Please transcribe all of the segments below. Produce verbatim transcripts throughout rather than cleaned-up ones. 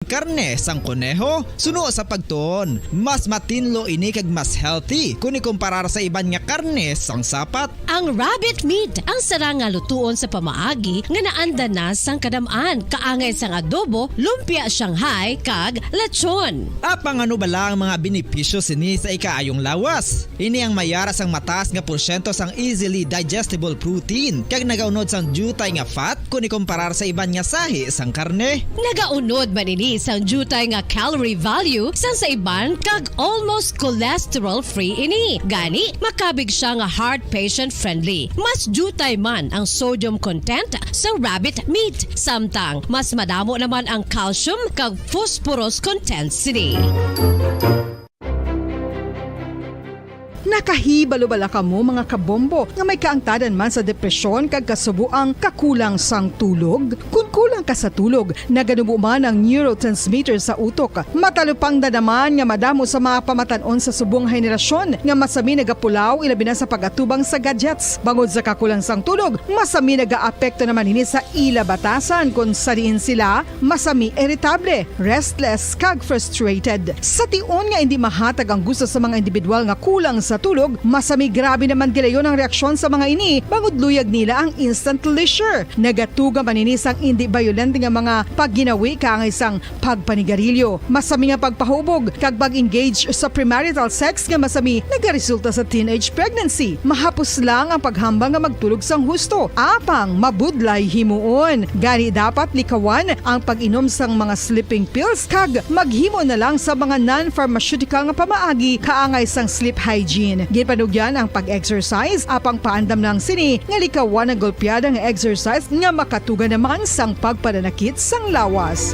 karne sang koneho. Suno sa pagtuon, mas matinlo ini kag mas healthy kon ikumparar sa iban nga karne sang sapat. Ang rabbit meat, ang sarang nga lutuon sa pamaagi nga naanda na sang kadam-an, kaangay sang adobo, lumpia Shanghai, kag lechon. Apang ano bala ang mga benepisyo sini sa ikaayong lawas? Ini ang may yara sang mataas nga porsyento sang easily digestible protein kag nagaunod sang diutay nga fat kon ikumparar sa iban nga sahi sang karne. Nagaunod man ini sang diutay nga calorie value sang sa iban kag almost cholesterol-free ini. Gani, makabig sia nga heart patient-friendly. Mas diutay man ang sodium content sa rabbit meat, samtang mas madamo naman ang calcium kag phosphorus content sini. Nakahibalo bala kamo, mga kabombo, nga may kaangtadan man sa depresyon kag kasubo ang kakulang sang tulog? Kon kulang ka sa tulog, naganubo man ang neurotransmitter sa utok. Matalupangdan naman nga madamo sa mga pamatan-on sa subong nga henerasyon nga masami nagapulaw, ilabi na sa pag-atubang sa gadgets. Bangod sa kakulang sang tulog, masami nagaapekto naman ini sa ila batasan, kon sa diin sila masami iritable, restless, kag frustrated. Sa tion nga indi mahatag ang gusto sa mga individual nga kulang sa tulog, masami grabe naman gilayon ang reaksyon sa mga ini, bangod luyag nila ang instant leisure. Nagatuga man ini sang indi bayolente nga mga pagginawi kaangay sang pagpanigarilyo, masami nga pagpahubog, kag pag-engage sa premarital sex nga masami nagaresulta sa teenage pregnancy. Mahapos lang ang paghambal nga magtulog sang husto, apang mabudlay himuon. Gani, dapat likawan ang pag-inom sang mga sleeping pills kag maghimo na lang sa mga non-pharmaceutical nga pamaagi kaangay sang sleep hygiene. Ginpanugyan ang pag-exercise, apang paandam lang sini nga likawan ang golpeada nga exercise nga makatuga naman sang pagpananakit sang lawas.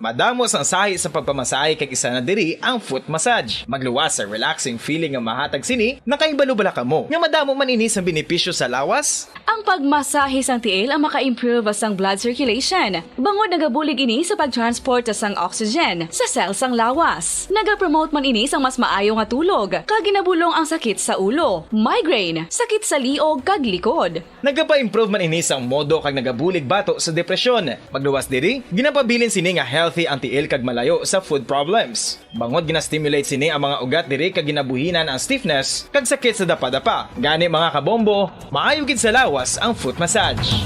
Madamo sang sahi sa pagpamasahe, kag isa na diri ang foot massage. Magluwas sa relaxing feeling nga mahatag sini. Nakahibalo bala kamo nga madamo man ini sang benepisyo sa lawas? Ang pagmasahe sang tiil ang maka-improve sang blood circulation, bangod nagabulig ini sa pagtransport sang oxygen sa cell sang lawas. Nagapromote man ini sang mas maayo nga tulog, kag ginabulong ang sakit sa ulo, migraine, sakit sa liog, kag likod. Nagapa-improve man ini sang modo kag nagabulig bato sa depresyon. Magluwas diri, ginapabilin sini nga healthy ang tiil kag malayo sa foot problems. Bangod gina-stimulate sini ang mga ugat diri kag ginabuhinan ang stiffness kag sakit sa dapadapa. Gani, mga kabombo, maayo gid sa lawas ang foot massage.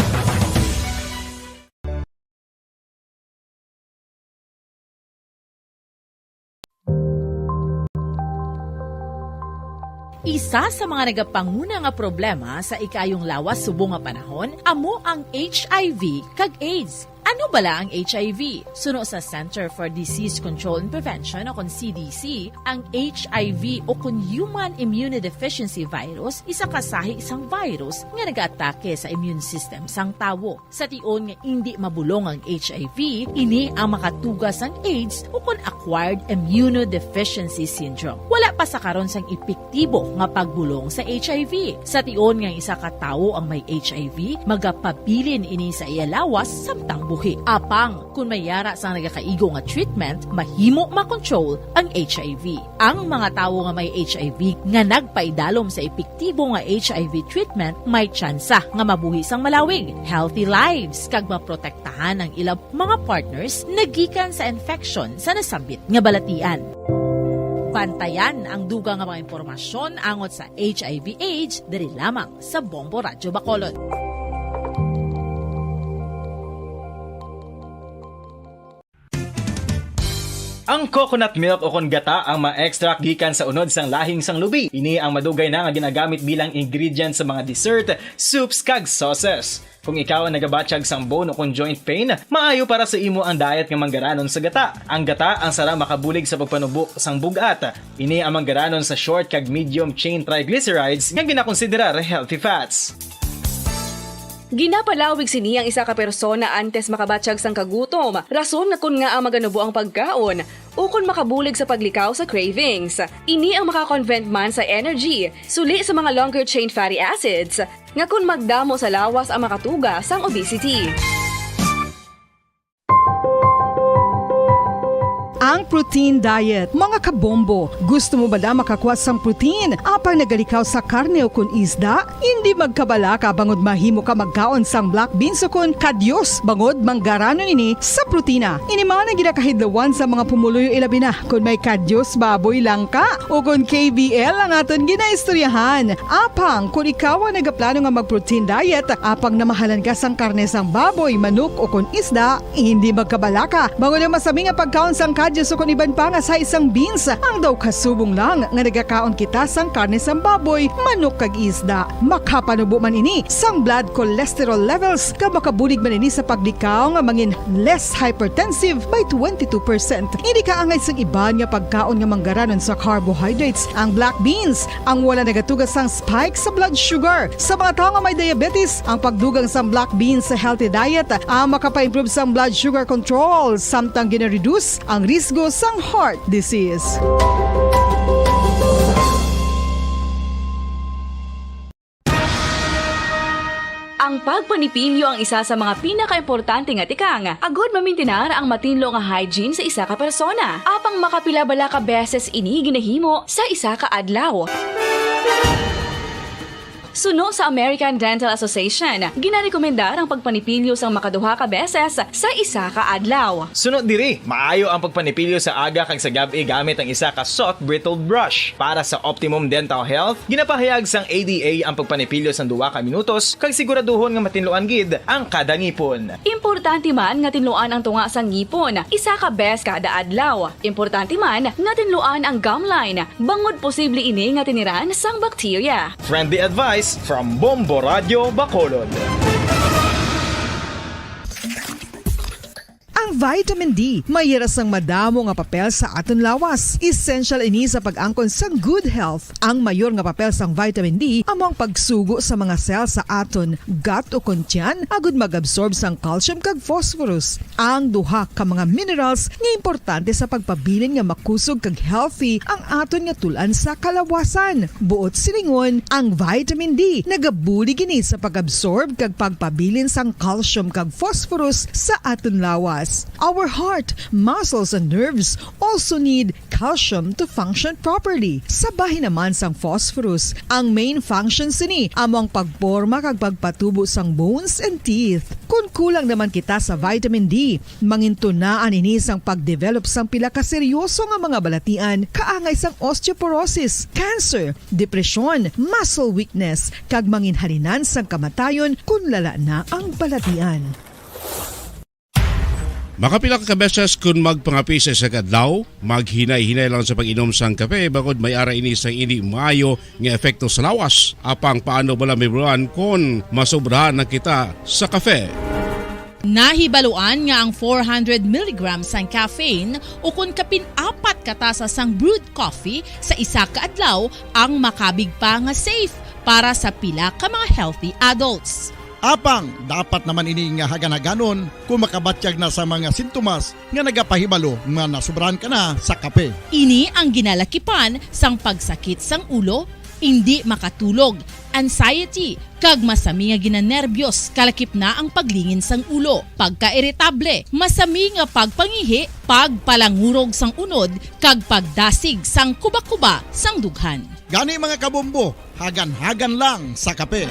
Isa sa mga nagapanguna nga problema sa ikaayong lawas subong nga panahon amo ang H I V kag AIDS. Ano bala ang H I V? Suno sa Center for Disease Control and Prevention, o kon C D C, ang H I V, o kon Human Immunodeficiency Virus, isa ka sahi sang virus nga nagaatake sa immune system sang tawo. Sa tion nga indi mabulong ang H I V, ini ang makatuga sang AIDS, o kon Acquired Immunodeficiency Syndrome. Wala pa sa karon sang epektibo nga pagbulong sa H I V. Sa tion nga isa ka tawo ang may H I V, magapabilin ini sa iya lawas samtang buhi. Apang, kon may yara sang nagakaigo nga treatment, mahimo makontrol ang H I V. Ang mga tawo nga may H I V nga nagpaidalom sa epektibo nga H I V treatment may tsansa nga mabuhi sang malawig, healthy lives, kag maprotektahan ang ila mga partners nagikan sa infection sa nasambit nga balatian. Bantayan ang dugang nga mga impormasyon angot sa H I V AIDS diri lamang sa Bombo Radyo Bacolod. Ang coconut milk, o kon gata, ang ma-extract gikan sa unod sang lahing sang lubi. Ini ang madugay na nga ginagamit bilang ingredient sa mga dessert, soups, kag sauces. Kung ikaw ang nagabatyag sang bone o kon joint pain, maayo para sa imo ang diet nga manggaranon sa gata. Ang gata ang sarang makabulig sa pagpanubo sang bug-at. Ini ang manggaranon sa short kag medium chain triglycerides nga ginakonsiderar healthy fats. Ginapalawig sini ang isa ka persona antes makabatyag sang kagutom, rason nga kon ngaa maganubo ang pagkaon, ukon makabulig sa paglikaw sa cravings. Ini ang maka-convert man sa energy, suli sa mga longer chain fatty acids, nga kon magdamo sa lawas ang makatuga sang obesity. Ang protein diet. Mga kabombo, gusto mo bala makakuha sang protein apang nagalikaw sa karne o kon isda? Indi magkabalaka bangod mahimo ka magkaon sang black beans o kon kadyos bangod manggaranon ini sa protina. Ini man ang ginakahidlawan sa mga pumuluyo, ilabi na kon may kadyos baboy lang ka o kon K B L ang aton ginaistoryahan. Apang kon ikaw ang nagaplano nga mag-protein diet, apang namahalan ka sang karne sang baboy, manok o kon isda, hindi magkabalaka bangod ang masami nga pagkaon sang kadyos o kon iban pa nga sa isang beans. Ang daw kasubong lang nga nagakaon kita sang karne sang baboy, manok kag isda. Makapanubo man ini sang blood cholesterol levels, kag makabulig man ini sa paglikaw nga mangin less hypertensive by twenty-two percent. Hindi kaangay sang iban nga pagkaon nga manggaranon sa carbohydrates ang black beans, ang wala nagatuga sang spike sa blood sugar. Sa mga tawo nga may diabetes, ang pagdugang sang black beans sa healthy diet, ah, makapaimprove sang blood sugar control, samtang ginareduce ang risgo sang heart disease. Ang pagpanipilyo ang isa sa mga pinakaimportante nga tikang agud mamintinar ang matinlo nga hygiene sa isa ka persona. Apang makapila bala ka beses ini ginahimo sa isa ka adlaw? Suno sa American Dental Association, ginarekomendar ang pagpanipilyo sang makaduha ka beses sa isa ka adlaw. Suno diri, maayo ang pagpanipilyo sa aga kag sa gab-i gamit ang isa ka soft bristled brush. Para sa optimum dental health, ginapahayag sang A D A ang pagpanipilyo sang duha ka minutos kag siguraduhon nga matinluan gid ang kada ngipon. Importante man nga tinluan ang tunga sang ngipon isa ka beses kada adlaw. Importante man nga tinluan ang gum line, bangod posible ini nga tiniran sang bakterya. Friendly advice from Bombo Radio Bacolod. Ang vitamin D may hira sang madamo nga papel sa aton lawas. Essential ini sa pag-angkon sang good health. Ang mayor nga papel sang vitamin D amo ang pagsugo sa mga cell sa aton gut o kon tiyan agud mag-absorb sang calcium kag phosphorus, ang duha ka mga minerals nga importante sa pagpabilin nga makusog kag healthy ang aton nga tul-an sa kalawasan. Buot silingon, ang vitamin D nagabulig ini sa pag-absorb kag pagpabilin sang calcium kag phosphorus sa aton lawas. Our heart, muscles, and nerves also need calcium to function properly. Sa bahin naman sang phosphorus, ang main function sini amo ang pagporma kag pagpatubo sang bones and teeth. Kon kulang naman kita sa vitamin D, mangintunaan ini sang pagdevelop sang pila ka seryoso nga mga balatian, kaangay sang osteoporosis, cancer, depresyon, muscle weakness, kag manginhalinan sang kamatayon kon lala na ang balatian. Makapila ka beses kon magpangape sa isa ka adlaw, maghinay-hinay lang sa pag-inom sang kape, bangod may ara ini sang indi maayo nga epekto sa lawas. Apang paano bala mahibaluan kon masobrahan na kita sa kape? Nahibaluan nga ang four hundred milligrams sang caffeine, ukon kapin apat ka tasa sang brewed coffee sa isa ka adlaw, ang makabig pa nga safe para sa pila ka mga healthy adults. Apang dapat naman ini nga hagan-haganon kon makabatyag na sa mga sintomas nga nagapahibalo nga nasobrahan ka na sa kape. Ini ang ginalakipan sang pagsakit sang ulo, indi makatulog, anxiety, kag masami nga ginanerbyos, kalakip na ang paglingin sang ulo, pagkairitable, masami nga pagpangihi, pagpalangurog sang unod, kag pagdasig sang kubakuba sang dughan. Gani, mga kabombo, hagan-hagan lang sa kape.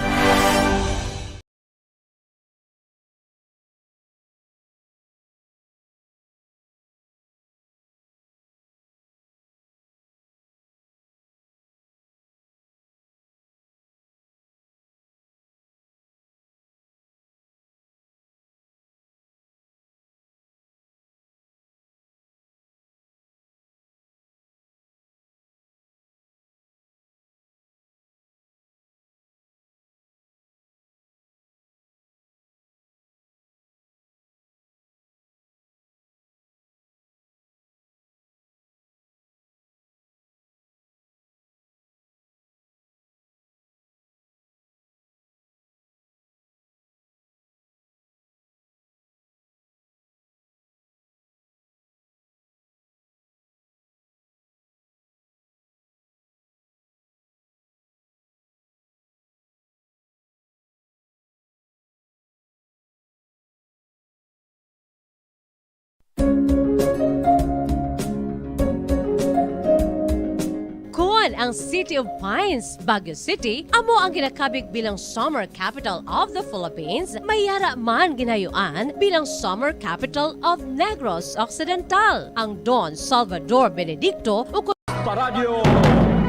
Ang City of Pines, Baguio City, amo ang ginakabig bilang Summer Capital of the Philippines, may yara man ginayuan bilang Summer Capital of Negros Occidental. Ang Don Salvador Benedicto, ukon Paradyo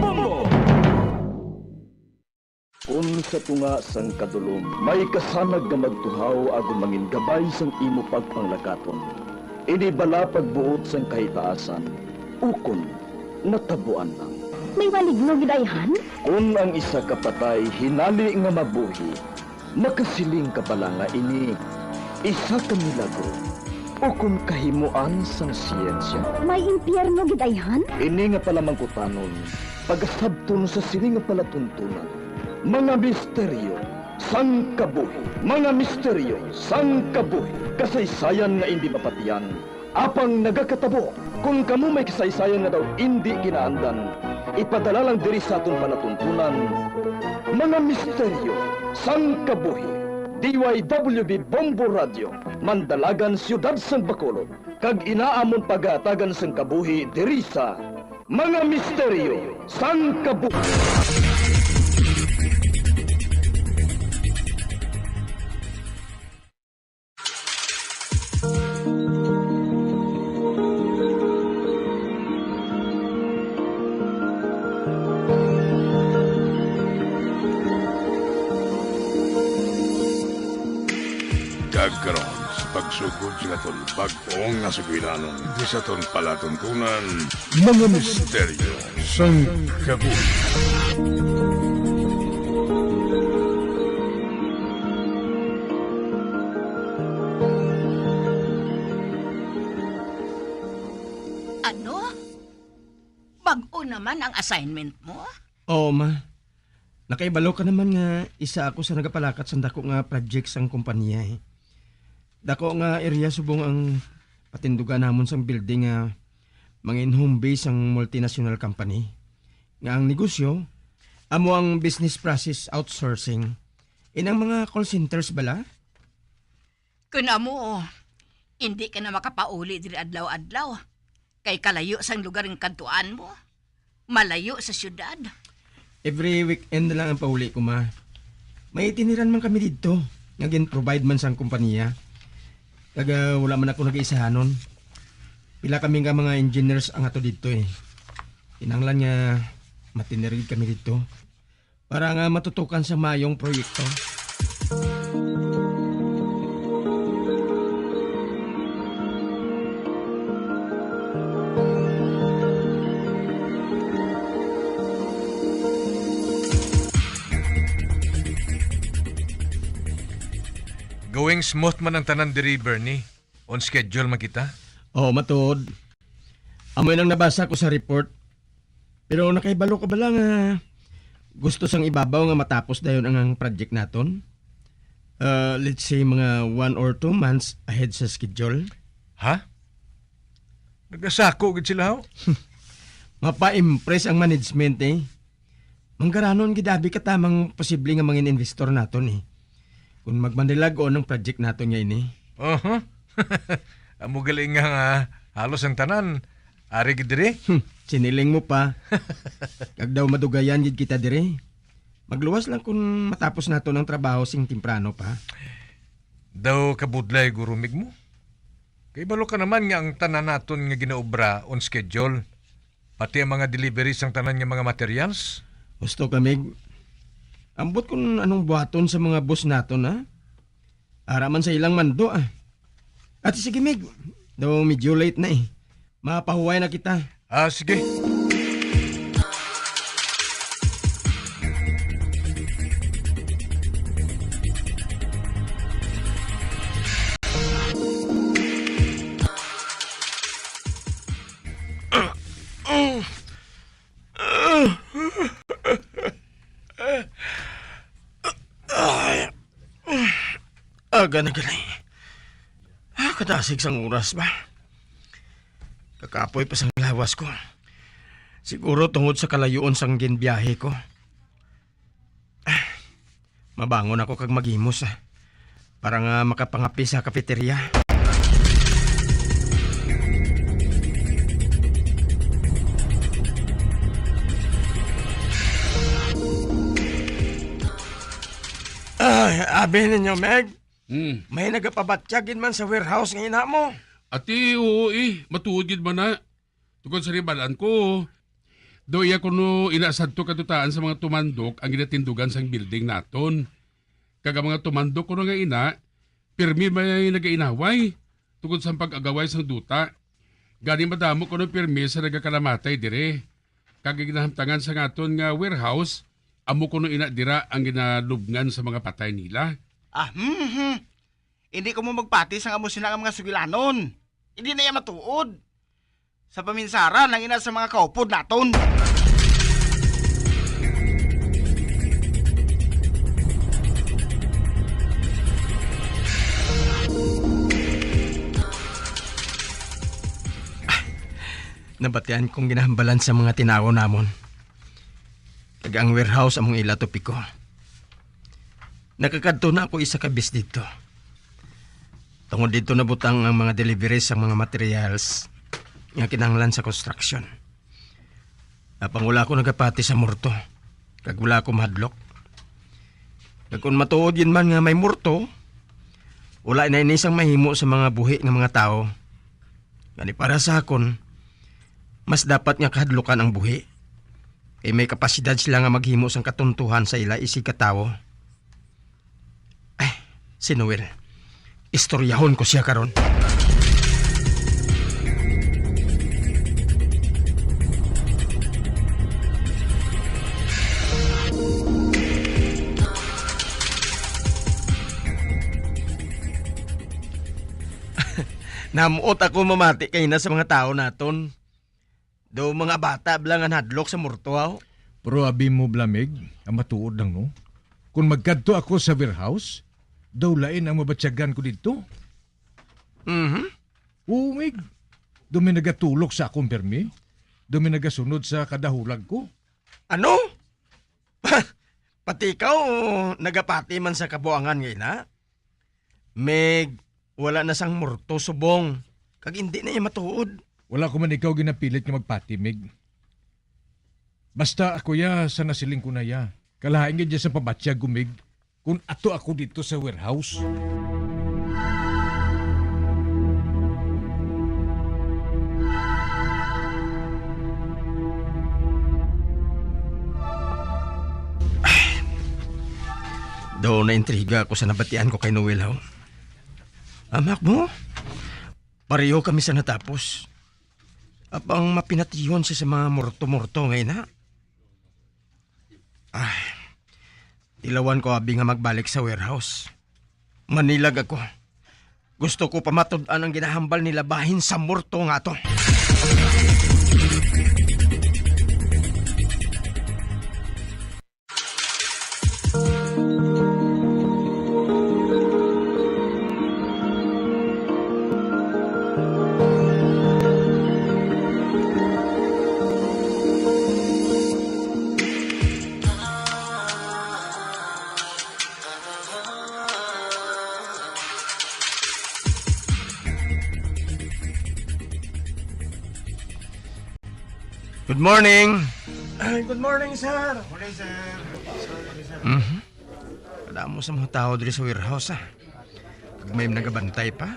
Bombo! Kun sa tunga sang kadulom may kasanag nga magtuhaw agud mangin gabay sang imo pagpanglakaton, ini bala pagbuot sang kahitaasan, ukon natabuan lang. May maligno gid ayhan? Kun ang isa ka patay hinali nga mabuhi, makasiling ka bala nga ini isa ka milagro ukon kahimuan sang siyensya? May impyerno gid ayhan? Ini nga palamangkutanon, pagasabton sa sini nga palatuntunan, mga misteryo sang kabuhi, mga misteryo sang kabuhi, kasaysayan nga indi mapatiyan, apang nagakatabo. Kon kamo may kasaysayan nga daw indi kinaandan, ipadala lang diri sa aton palatuntunan, mga misteryo sang kabuhi. D Y W B Bombo Radio, Mandalagan, Siyudad sang Bacolod, kag ina amon pagahatagan sang kabuhi diri sa Mga Misteryo sang Kabuhi. Kag karon, sa pagsugod sa aton bag-o nga sugilanon, di sa aton palatuntunan, mga misteryo sang kabuhi. Ano? Bag-o naman ang assignment mo? Oo, ma. Nakaibalo ka naman nga isa ako sa nagapalakat sang dako nga project sang kompanya, eh. Dako nga area subong ang patindugan namon sang building nga mangin home base sang multinational company, nga ang negosyo amo ang business process outsourcing. Inang mga call centers bala? Kun amo, indi ka na makapauli diri adlaw-adlaw, kay kalayo sang lugar nga kadtuan mo, malayo sa siyudad. Every weekend na lang ang pauli ko, ma. May itiniran man kami didto, nga gin-provide man sang kompanya. Kag, ah, wala man ako nag-iisahanon. Pila kami nga mga engineers ang ato didto, eh. Kinahanglan nga matiniran kami didto para nga matutukan sa mayong proyekto. Going smooth man ang tanan diri, Bernie. On schedule man kita? Oo, matuod. Amo nang nabasa ko sa report. Pero nakahibalo ka bala nga gusto sang ibabaw nga matapos dayon ang, ang project naton? Uh, let's say, mga one or two months ahead sa schedule. Ha? Nagasako gid sila, ho? Mapa-impress ang management, eh. Manggaranon gid abi ka tamang posible nga mangin investor naton, eh. Kung magmanilag-on ang project naton nga ini. Aha. Amo gali nga, nga halos ang tanan ari gid diri. Hmm, siniling mo pa. Kag daw madugayan gid kita diri. Magluwas lang kung matapos naton ang trabaho sing temprano pa. Daw kabudlay gurumig mo. Kay balo ka naman nga ang tanan naton nga ginaobra on schedule. Pati ang mga delivery sang tanan nga mga materials? Gusto ka, Mig? Ambot kung anong buhaton sa mga boss naton, ha? Ara man sa ilang mando, ah. At sige, Mig. Daw medyo late na, eh. Mapahuway na kita. Ah, sige. Ay. Aga na gali. Ah, kadasig sang oras ba? Kakapoy pa sang lawas ko. Siguro tungod sa kalayuon sang ginbiyahe ko. Ah, mabangon ako kag maghimos, ah, para nga makapangape sa kafeterya. Ay, abi ninyo, Meg. Hmm. May nagapabatyag gid man sa warehouse nga ina mo. Ati, oo, eh. Matuod gid man na. Tungod sa ribalan ko, daw iya kuno ina sadto kadutaan sa mga tumandok ang ginatindugan sang building naton. Kag ang mga tumandok kuno nga ina, pirmi may nagainaway tungod sang pag-agaway sang duta. Gani madamo kuno pirmi sa nagakalamatay dire. Kag ginahamtangan sa ngaton nga warehouse, amo kuno ina dira ang ginalubngan sa mga patay nila. Ah, hmm, hmm. Hindi ko mo magpati sang amo sina nga mga sugilanon. Hindi na iya matuod. Sa paminsaran ang ina sa mga kaupod naton. Nabatian kong ginahambalan sa mga tinawo namon. Kag ang warehouse among ila topiko. Nakakadto na ako isa ka bis didto. Tungod didto nabutang ang mga deliveries sang mga materials nga kinahanglan sa construction. Apang wala ako nagapati sa morto, kag wala ako mahadlok. Kag kon matuod gid man nga may morto, wala na ini sang mahimo sa mga buhi nga mga tawo. Gani para sa akon, mas dapat nga kahadlukan ang buhi, kay may kapasidad sila nga maghimo sang katuntuhan sa ila isig ka tawo. Ay, si Noel. Istoryahon ko siya karon. Namuot ako mamati kay na sa mga tawo naton. Daw mga bata bala nga nahadlok sa morto, aw. Pero abi mo bala, Mig, ang matuod lang, no? Kung magkadto ako sa warehouse, daw lain ang mabatyagan ko didto. Mhm. Oo, Mig. Daw may nagatulok sa akong permi. Daw may nagasunod sa kada hulag ko. Ano? Pati ikaw, nagapati man sa kabuangan nga ina? Mig, wala na sang morto subong, kag indi na iya matuod. Wala ko man ikaw ginapilit nga magpati, Mig. Basta ako ya sa nasiling ko na ya. Kalain gid ya sa pabatyag ko, Mig, kung ato ako dito sa warehouse. Daw na intriga ako sa nabatian ko kay Noel, haw. Amak mo, pareho kami sa natapos. Apang mapinatihon siya sa mga morto-morto nga ina. Ah, tilawan ko abi nga magbalik sa warehouse. Manilag ako. Gusto ko pamatud-an ang ginahambal nila bahin sa morto nga ato. Good morning. Ay, good morning, sir. Morning, sir. Mhm. Kadamo sa mga tao diri sa warehouse, ah. Kag may nagabantay pa.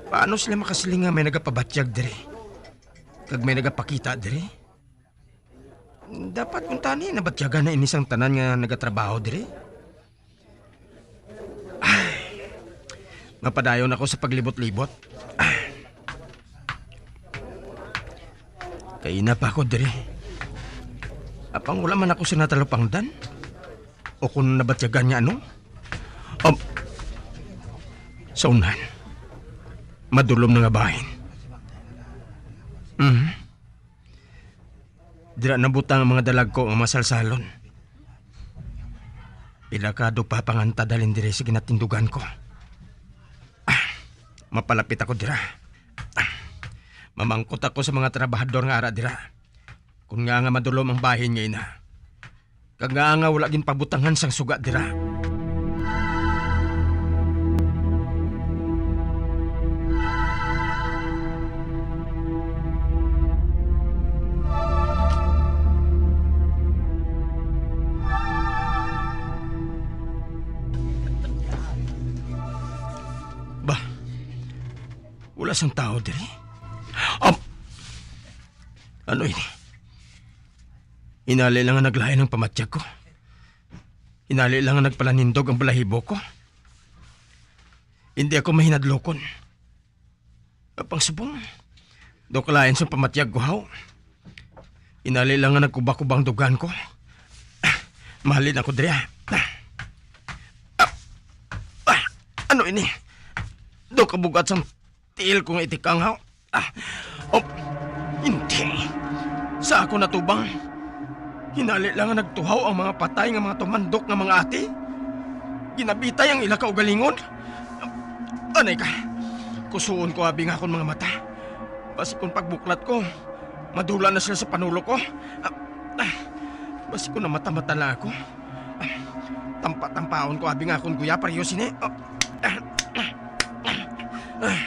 Paano sila makasiling nga may nagapabatyag diri? Kag may nagapakita diri? Dapat kuntani nabatyagan na ini sang tanan nga nagatrabaho diri. Ay, mapadayon ako sa paglibot-libot. Ay. Kaina pa ako diri. Apang wala man ako sina talupangdan. O kung nabatyagan niya, ano? Um, sa unahan, madulom na nga bahin. Mhm. Dira nabutang ang mga dalagko nga masalsalon. Pila ka dupapanganta dalin diri sa ginatindugan ko. Ah, mapalapit ako dira. Ah, mamangkot ako sa mga trabahador nga ara dira. Kung nga nga madulom ang bahin nga ina. Kag nga nga wala ginpabutangan sang suga dira. Wala sang tawo diri. Am! Ano ini? Inali lang nga naglain ang pamatyag ko. Inali lang nga nagpalanindog ang balahibo ko. Hindi ako mahinadlokon. Apang subong, daw kalain sang pamatyag ko, haw. Inali lang nga nagkuba-kuba ang dugan ko. Mahalin ako diri, ah. Ah, ah, ano ini? Daw kabugat sang tiil ko nga itikang, haw. Ah, oh, hindi. Sa ako natubang, hinali lang nga nagtuhaw ang mga patay nga mga tumandok nga mga ati. Ginabitay ang ila kaugalingon. Anay ka, kusuon ko abi nga akon mga mata. Basi kon pagbuklat ko, madula na sila sa panulo ko. Ah, ah, basi kon namata-mata lang ako. Ah, tampa-tampaon ko abi nga akon guya, pareho sini. Ah, ah, ah, ah.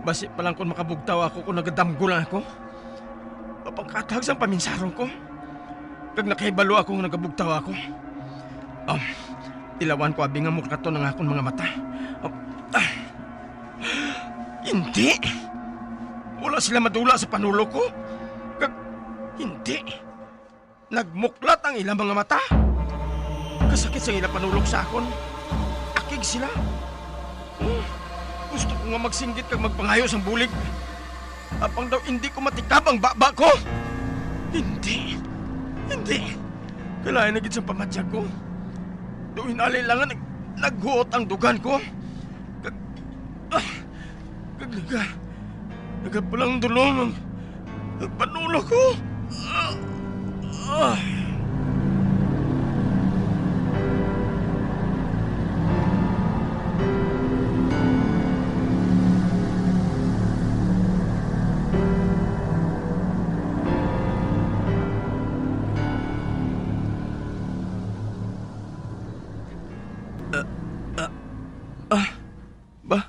Basi pa lang kon makabugtaw ako, kon nagadamgo lang ako. Mapangkatag sang paminsarong ko. Kag nakahibalo ako nga nagabugtaw ako. Um, tilawan ko abi nga muklaton ang akon mga mata. Um, ah. Hindi! Wala sila madula sa panulo ko. Kag hindi! Nagmuklat ang ila mga mata. Kasakit sang ila panulo sa akon. Akig sila. Hmm. Gusto ko nga magsinggit kag magpangayo sang bulig. Apang daw hindi ko matikab ang baba ko. Hindi. Hindi. Kalain na gid sang pamatyag ko. Daw hinali lang nga nag-, naghuot ang dugan ko. Kag, ah, Kag naga-, nagapalang dulom ang, ang panulo ko. Ah, ah. Ah, ah, ah, ba?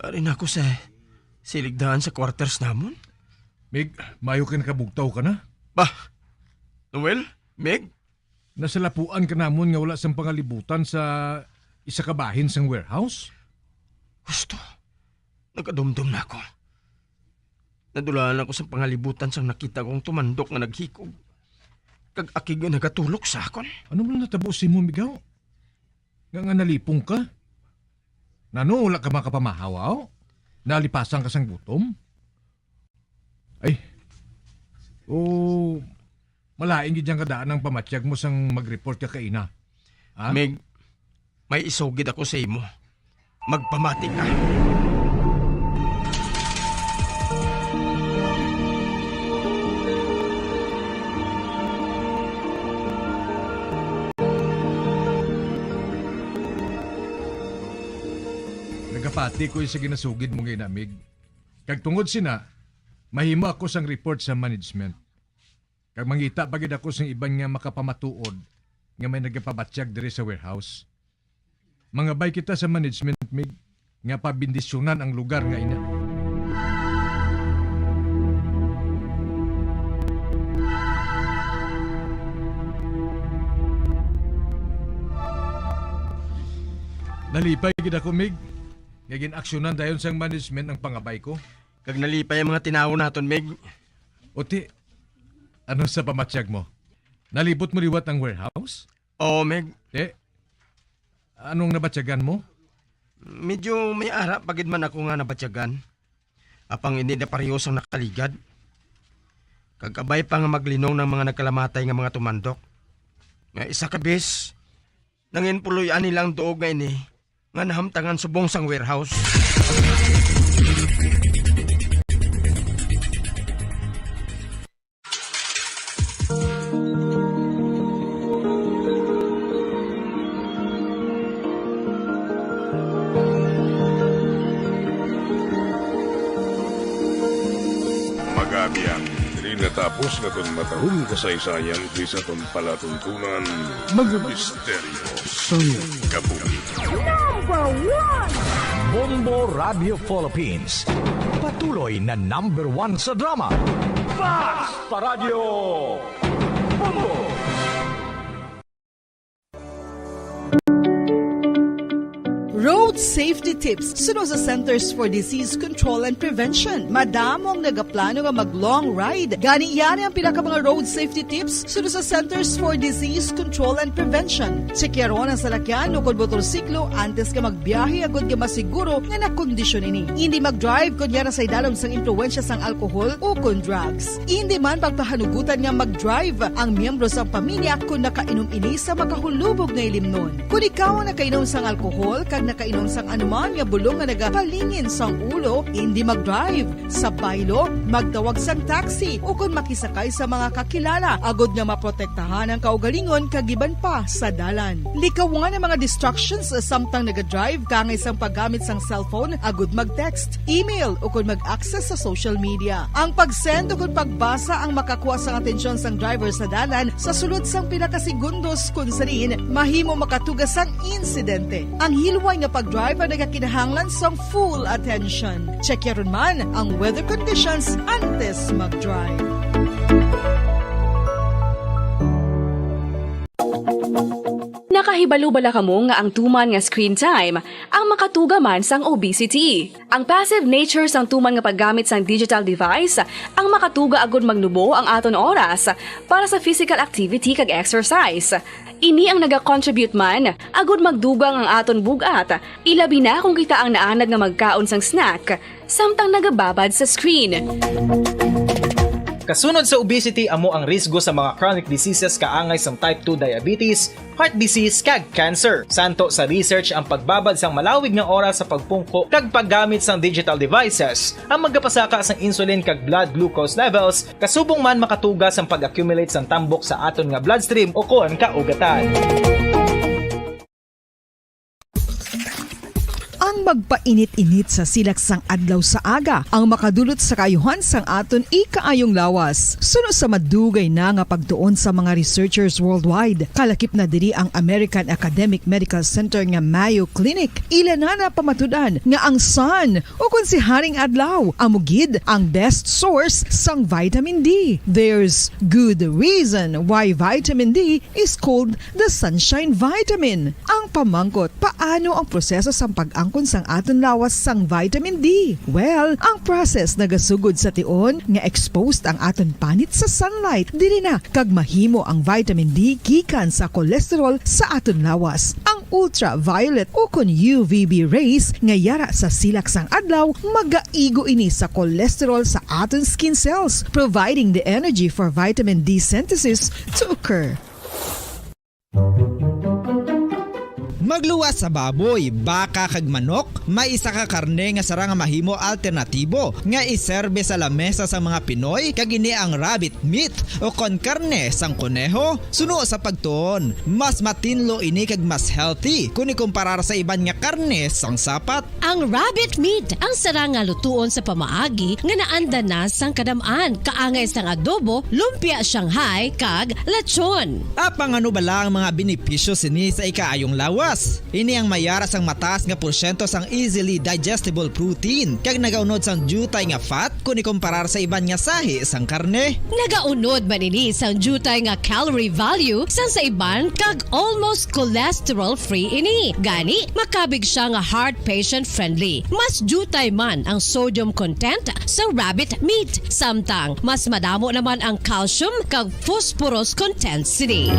Ari na ako sa siligdaan sa quarters namon. Mig, maayo kay nakabugtaw ka na. Bah, Noel, Mig? Nasalapuan ka namon nga wala sang pangalibutan sa isa ka bahin sang warehouse? Husto, nakadumdom na ako. Nadulaan ako sa pangalibutan sang nakita kong tumandok nga naghikog, kag akig nga nagatulok sa akon. Ano man natabo sa imo, Migaw? Nga, nga nalipong ka? Nano, wala ka makapamahaw? Nalipasan ka sang gutom? Ay. O, malain gid yang kadaan ang pamatyag mo sang mag-report ka kaina. Ha? Mig, may isugid ako sa imo. Magpamati ka. Nagapati ko sa ginasugid mo nga ina, Mig. Kag tungod sina, mahimo ako sang report sa management. Kag mangita pa gid ako sing iban nga makapamatuod nga may nagapabatyag diri sa warehouse. Mangabay kita sa management, Mig, nga pabendisyonan ang lugar nga ina. Nalipay gid ako, Mig, nga gin-aksyonan dayon sang management ang pangabay ko. Kag nalipay ang mga tinawo naton, Mig. O ti, ano sa pamatyag mo? Nalibot mo liwat ang warehouse? Oo, Mig. Ti, anong nabatyagan mo? Medyo may ara pa gid man ako nga nabatyagan. Apang hindi na pareho sang nakaligad. Kag kabay pa nga maglinong ng mga nagkalamatay nga mga tumandok. Nga isa ka bes, nangin puloy-an nila ang duog nga ini nga nahamtangan subong sang warehouse. Magabian, diri natapos naton matahong kasaysayan diri sa aton palatuntunan, Mga Misteryo sang Kabuhi. Number one! Bombo Radio Philippines. Patuloy na number one sa drama. Fast Paradyo! Bombo! Road Safety tips suno sa Centers for Disease Control and Prevention. Madamo ang nagaplano nga mag-long ride. Gani, yari ang pila ka mga road safety tips suno sa Centers for Disease Control and Prevention. Tsekyaron ang salakyan o kon motorsiklo antes nga magbiyahe agod nga masiguro nga nakondisyon ini. Indi mag-drive kon yara sa idalom sang impluwensya sang alkohol o kon drugs. Indi man pagpahanugutan nga mag-drive ang miyembro sang pamilya kon nakainom ini sa makahulubog nga ilimnon. Kon ikaw ang nakainom sang alkohol kag nakainom sang anuman nga bulong nga nagapalingin sang ulo, indi mag-drive. Sa baylo, magtawag sang taxi ukon makisakay sa mga kakilala agod nga maprotektahan ang kaugalingon kag iban pa sa dalan. Likawan ang mga distractions samtang nagadrive, kaangay sang paggamit sang cellphone agod mag-text, email, ukon mag-access sa social media. Ang pag-send ukon pagbasa ang makakuha sang atensyon sang driver sa dalan sa sulod sang pila ka segundos, kon sa diin mahimo makatuga sang insidente. Ang hilway nga pag-drive ang nagakinahanglan sang full attention. Check yaron man ang weather conditions antes mag-drive. Nakahibalo bala kamo nga ang tuman nga screen time ang makatuga man sang obesity? Ang passive nature sang tuman nga paggamit sang digital device ang makatuga agud magnubo ang aton oras para sa physical activity kag exercise. Ini ang nagacontribute man agud magdugang ang aton bug-at, ilabi na kon kita ang naanad nga magkaon sang snack samtang nagababad sa screen. Kasunod sa obesity amo ang risgo sa mga chronic diseases kaangay sang type two diabetes, heart disease, kag cancer. Santo sa research, ang pagbabad sang malawig nga oras sa pagpungko kag paggamit sang digital devices ang magapasaka sang insulin kag blood glucose levels, kasubong man makatuga sang pag-accumulate sang tambok sa aton nga bloodstream ukon kaugatan. Ang magpainit-init sa silak sang adlaw sa aga ang makadulot sa kaayuhan sang aton ikaayong lawas. Suno sa madugay na nga pagtuon sa mga researchers worldwide, kalakip na diri ang American Academic Medical Center nga Mayo Clinic, ila na napamatud-an nga ang sun, o kon si Haring Adlaw, amo gid ang best source sang vitamin D. There's good reason why vitamin D is called the sunshine vitamin. Ang pamangkot, paano ang proseso sang pag-angkon sang aton lawas sang vitamin D? Well, ang process nagasugod sa tion nga exposed ang aton panit sa sunlight. Diri na kag mahimo ang vitamin D gikan sa cholesterol sa aton lawas. Ang ultraviolet o kon U V B rays nga yara sa silak sang adlaw magaigo ini sa cholesterol sa aton skin cells, providing the energy for vitamin D synthesis to occur. Magluwas sa baboy, baka kag manok, may isa ka karne nga sarang nga mahimo alternatibo nga iserbe sa lamesa sang mga Pinoy, kag ini ang rabbit meat o kon karne sang koneho. Suno sa pagtuon, mas matinlo ini kag mas healthy kon ikumparar sa iban nga karne sang sapat. Ang rabbit meat ang sarang nga lutuon sa pamaagi nga naandan na sang kadam-an, kaangay sang adobo, lumpia Shanghai, kag lechon. Apang ano bala ang mga benepisyo sini sa ikaayong lawas? Ini ang mayara sang mataas nga porsyento sang easily digestible protein, kag nagaunod sang diutay nga fat kon ikumparar sa iban nga sahi sang karne. Nagaunod man ini sang diutay nga calorie value sang sa iban, kag almost cholesterol-free ini. Gani, makabig sia nga heart patient-friendly. Mas diutay man ang sodium content sa rabbit meat, samtang mas madamo naman ang calcium kag phosphorus content sini.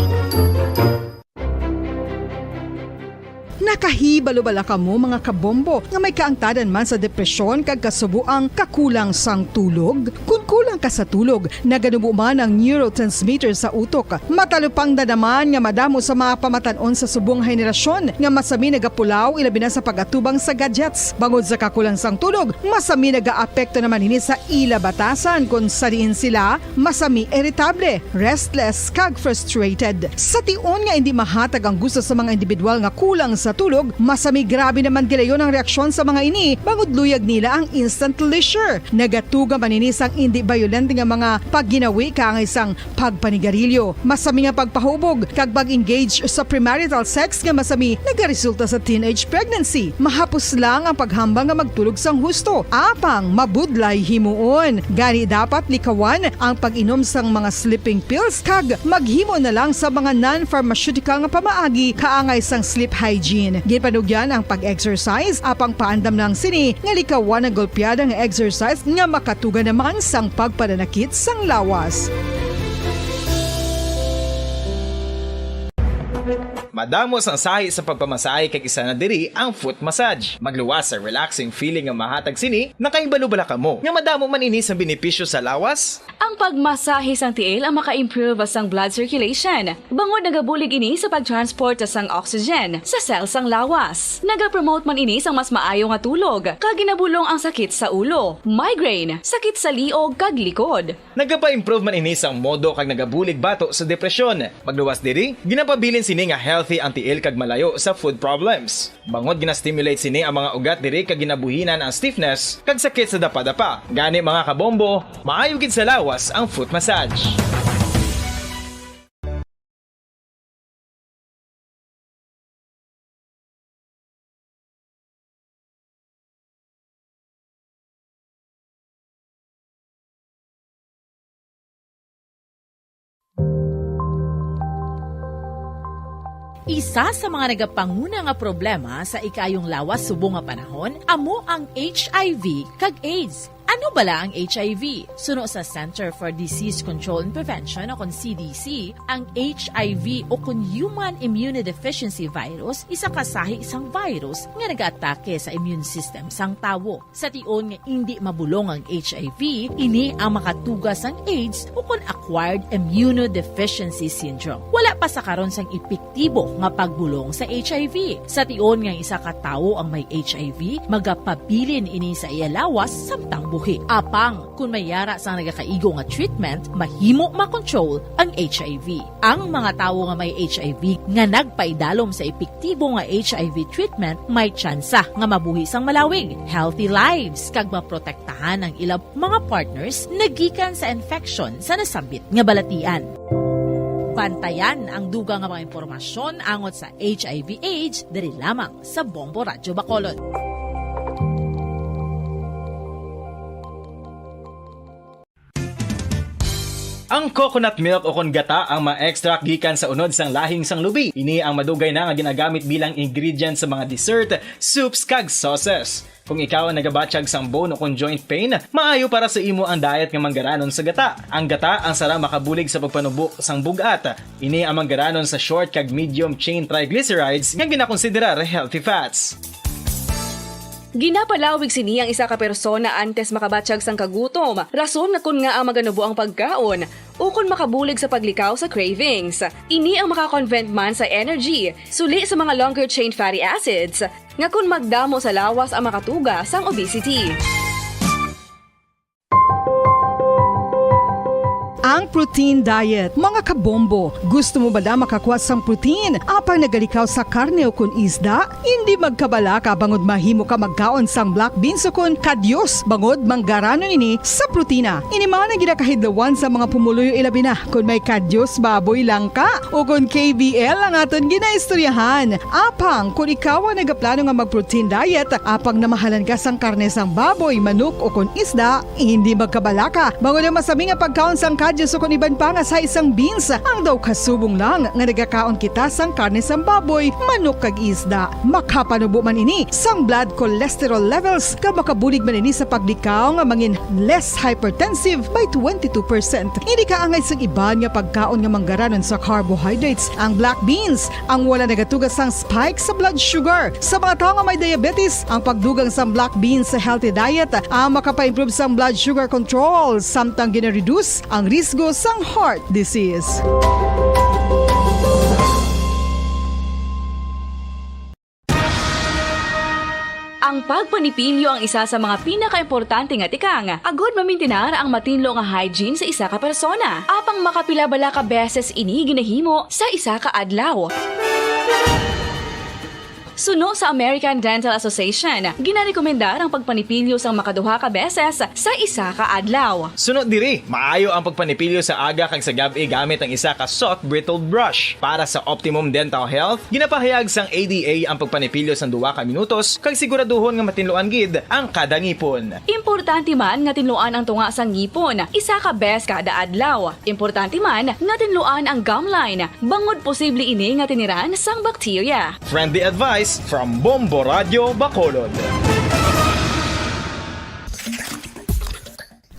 Nakahibalo bala kamo, mga kabombo, nga may kaangtadan man sa depresyon kag kasubo ang kakulang sang tulog? Kon kulang ka sa tulog, naganubo man ang neurotransmitter sa utok. Matalupangda naman nga madamo sa mga pamatan-on sa subong nga henerasyon nga masami nagapulaw, ilabi na sa pag-atubang sa gadgets. Bangod sa kakulang sang tulog, masami nagaapekto naman ini sa ila batasan, kon sa diin sila masami iritable, restless, kag frustrated. Sa tion nga indi mahatag ang gusto sa mga individual nga kulang sa tulog, masami grabe naman gilayon ang reaksyon sa mga ini, bangod luyag nila ang instant leisure. Nagatuga man ini sang indi bayolente nga mga pagginawi kaangay sang pagpanigarilyo, masami nga pagpahubog, kag pag-engage sa premarital sex nga masami nagaresulta sa teenage pregnancy. Mahapos lang ang paghambal nga magtulog sang husto, apang mabudlay himuon. Gani, dapat likawan ang pag-inom sang mga sleeping pills kag maghimo na lang sa mga non-pharmaceutical nga pamaagi kaangay sang sleep hygiene. Ginpanugyan ang pag-exercise, apang paandam lang sini nga likawan ang golpeada nga exercise nga makatuga naman sang pagpananakit sang lawas. Madamo sang sahi sa pagpamasahe, kag isa na diri ang foot massage. Magluwas sa relaxing feeling nga mahatag sini. Nakahibalo bala kamo nga madamo man ini sa benepisyo sa lawas? Ang pagmasahe sang tiil ang maka-improve sang blood circulation, bangod nagabulig ini sa pag-transport sang oxygen sa cell sang lawas. Nagapromote man ini sang mas maayo nga tulog, kag ginabulong ang sakit sa ulo, migraine, sakit sa liog, kag likod. Nagapa-improve man ini sang modo kag nagabulig bato sa depresyon. Magluwas diri, ginapabilin sini nga healthy ang tiil kag malayo sa foot problems. Bangod gina-stimulate sini ang mga ugat diri kag ginabuhinan ang stiffness kag sakit sa dapadapa. Gani, mga kabombo, maayo gid sa lawas ang foot massage. Isa sa mga nagapanguna nga problema sa ikaayong lawas subong nga panahon amo ang H I V kag AIDS. Ano bala ang H I V? Suno sa Center for Disease Control and Prevention, o kon C D C, ang H I V, o kon Human Immunodeficiency Virus, isa ka sahi sang virus nga nagaatake sa immune system sang tawo. Sa tion nga indi mabulong ang H I V, ini ang makatuga sang AIDS, o kon acquired immunodeficiency syndrome. Wala pa sa karon sang epektibo nga pagbulong sa H I V. Sa tion nga isa ka tawo ang may H I V, magapabilin ini sa iya lawas samtang buhi. Apang kon may yara sang nagakaigo nga treatment, mahimo makontrol ang H I V. Ang mga tawo nga may H I V nga nagpaidalom sa epektibo nga H I V treatment may tsansa nga mabuhi sang malawig, healthy lives, kag maprotektahan ang ila mga partners nagikan sa infection sa nasambit nga balatian. Bantayan ang dugang nga mga impormasyon angot sa H I V AIDS diri lamang sa Bombo Radyo Bacolod. Ang coconut milk o kon gata ang ma-extract gikan sa unod sang lahing sang lubi. Ini ang madugay na nga ginagamit bilang ingredient sa mga dessert, soups, kag sauces. Kung ikaw ang nagabatyag sang bone o kon joint pain, maayo para sa imo ang diet nga manggaranon sa gata. Ang gata ang sarang makabulig sa pagpanubo sang bug-at. Ini ang manggaranon sa short kag medium chain triglycerides nga ginakonsiderar healthy fats. Ginapalawig sini ang isa ka persona antes makabatyag sang kagutom, rason nga kon ngaa maganubo ang pagkaon, ukon makabulig sa paglikaw sa cravings. Ini ang maka-convert man sa energy, suli sa mga longer chain fatty acids, nga kon magdamo sa lawas ang makatuga sang obesity. Ang protein diet, mga kabombo. Gusto mo bala makakuha sang protein apang nagalikaw sa karne o kon isda? Indi magkabalaka bangod mahimo ka magkaon sang black beans o kon kadyos bangod manggaranon ini sa protina. Ini man ang ginakahidlawan sa mga pumuluyo, ilabi na kon may kadyos baboy lang ka o kon K B L ang aton ginaistoryahan. Apang kon ikaw ang nagaplano nga mag-protein diet, apang namahalan ka sang karne sang baboy, manok, o kon isda, hindi magkabalaka, bangod ang masami nga pagkaon sang kadyos o kon iban pa nga sahi sang beans, ang daw kasubong lang nga nagakaon kita sang karne sang baboy, manok, kag isda. Makapanubo man ini sang blood cholesterol levels, kag makabulig man ini sa paglikaw nga mangin less hypertensive by twenty-two percent. Hindi kaangay sang iban nga pagkaon nga manggaranon sa carbohydrates, ang black beans, ang wala nagatuga sang spike sa blood sugar. Sa mga tawo nga may diabetes, ang pagdugang sang black beans sa healthy diet ang makapa-improve sang blood sugar control, samtang gina-reduce ang risgo sang heart disease. Ang pagpanipilyo ang isa sa mga pinakaimportante nga tikang agud mamintinar ang matinlo nga hygiene sa isa ka persona. Apang makapila bala ka beses ini ginahimo sa isa ka adlaw? Suno sa American Dental Association, ginarekomendar ang pagpanipilyo sang makaduha ka beses sa isa ka adlaw. Suno diri, maayo ang pagpanipilyo sa aga kag sa gab-i gamit ang isa ka soft bristled brush. Para sa optimum dental health, ginapahayag sang A D A ang pagpanipilyo sang duha ka minutos kag siguraduhon nga matinluan gid ang kada ngipon. Importante man nga tinluan ang tunga sang ngipon isa ka bes kada adlaw. Importante man nga tinluan ang gum line, bangod posible ini nga tiniran sang bakterya. Friendly advice. From Bombo Radio Bacolod.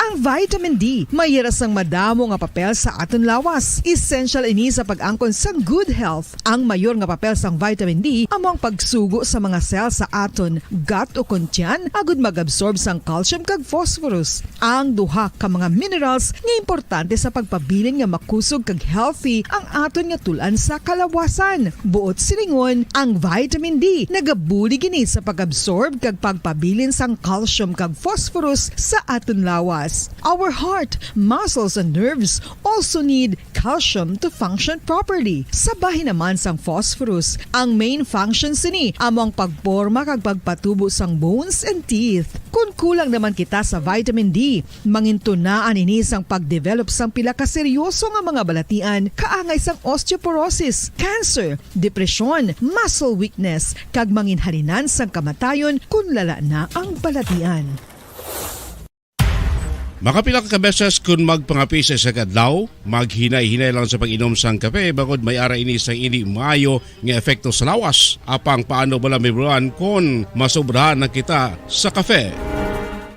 Ang vitamin D may hira sang madamo nga papel sa aton lawas. Essential ini sa pag-angkon sang good health. Ang mayor nga papel sang vitamin D amo ang pagsugo sa mga cell sa aton gut o kon tiyan agud mag-absorb sang calcium kag phosphorus, ang duha ka mga minerals nga importante sa pagpabilin nga makusog kag healthy ang aton nga tul-an sa kalawasan. Buot silingon, ang vitamin D nagabulig ini sa pag-absorb kag pagpabilin sang calcium kag phosphorus sa aton lawas. Our heart, muscles, and nerves also need calcium to function properly. Sa bahin naman sang phosphorus, ang main function sini amo ang pagporma kag pagpatubo sang bones and teeth. Kon kulang naman kita sa vitamin D, mangintunaan ini sang pagdevelop sang pila ka seryoso nga mga balatian kaangay sang osteoporosis, cancer, depresyon, muscle weakness, kag manginhalinan sang kamatayon kon lala na ang balatian. Makapila ka beses kon magpangape sa isa ka adlaw, maghinay-hinay lang sa pag-inom sang kape, bangod may ara ini sang indi maayo nga epekto sa lawas. Apang paano bala, Ma'am Roan, kon masobrahan na kita sa kape?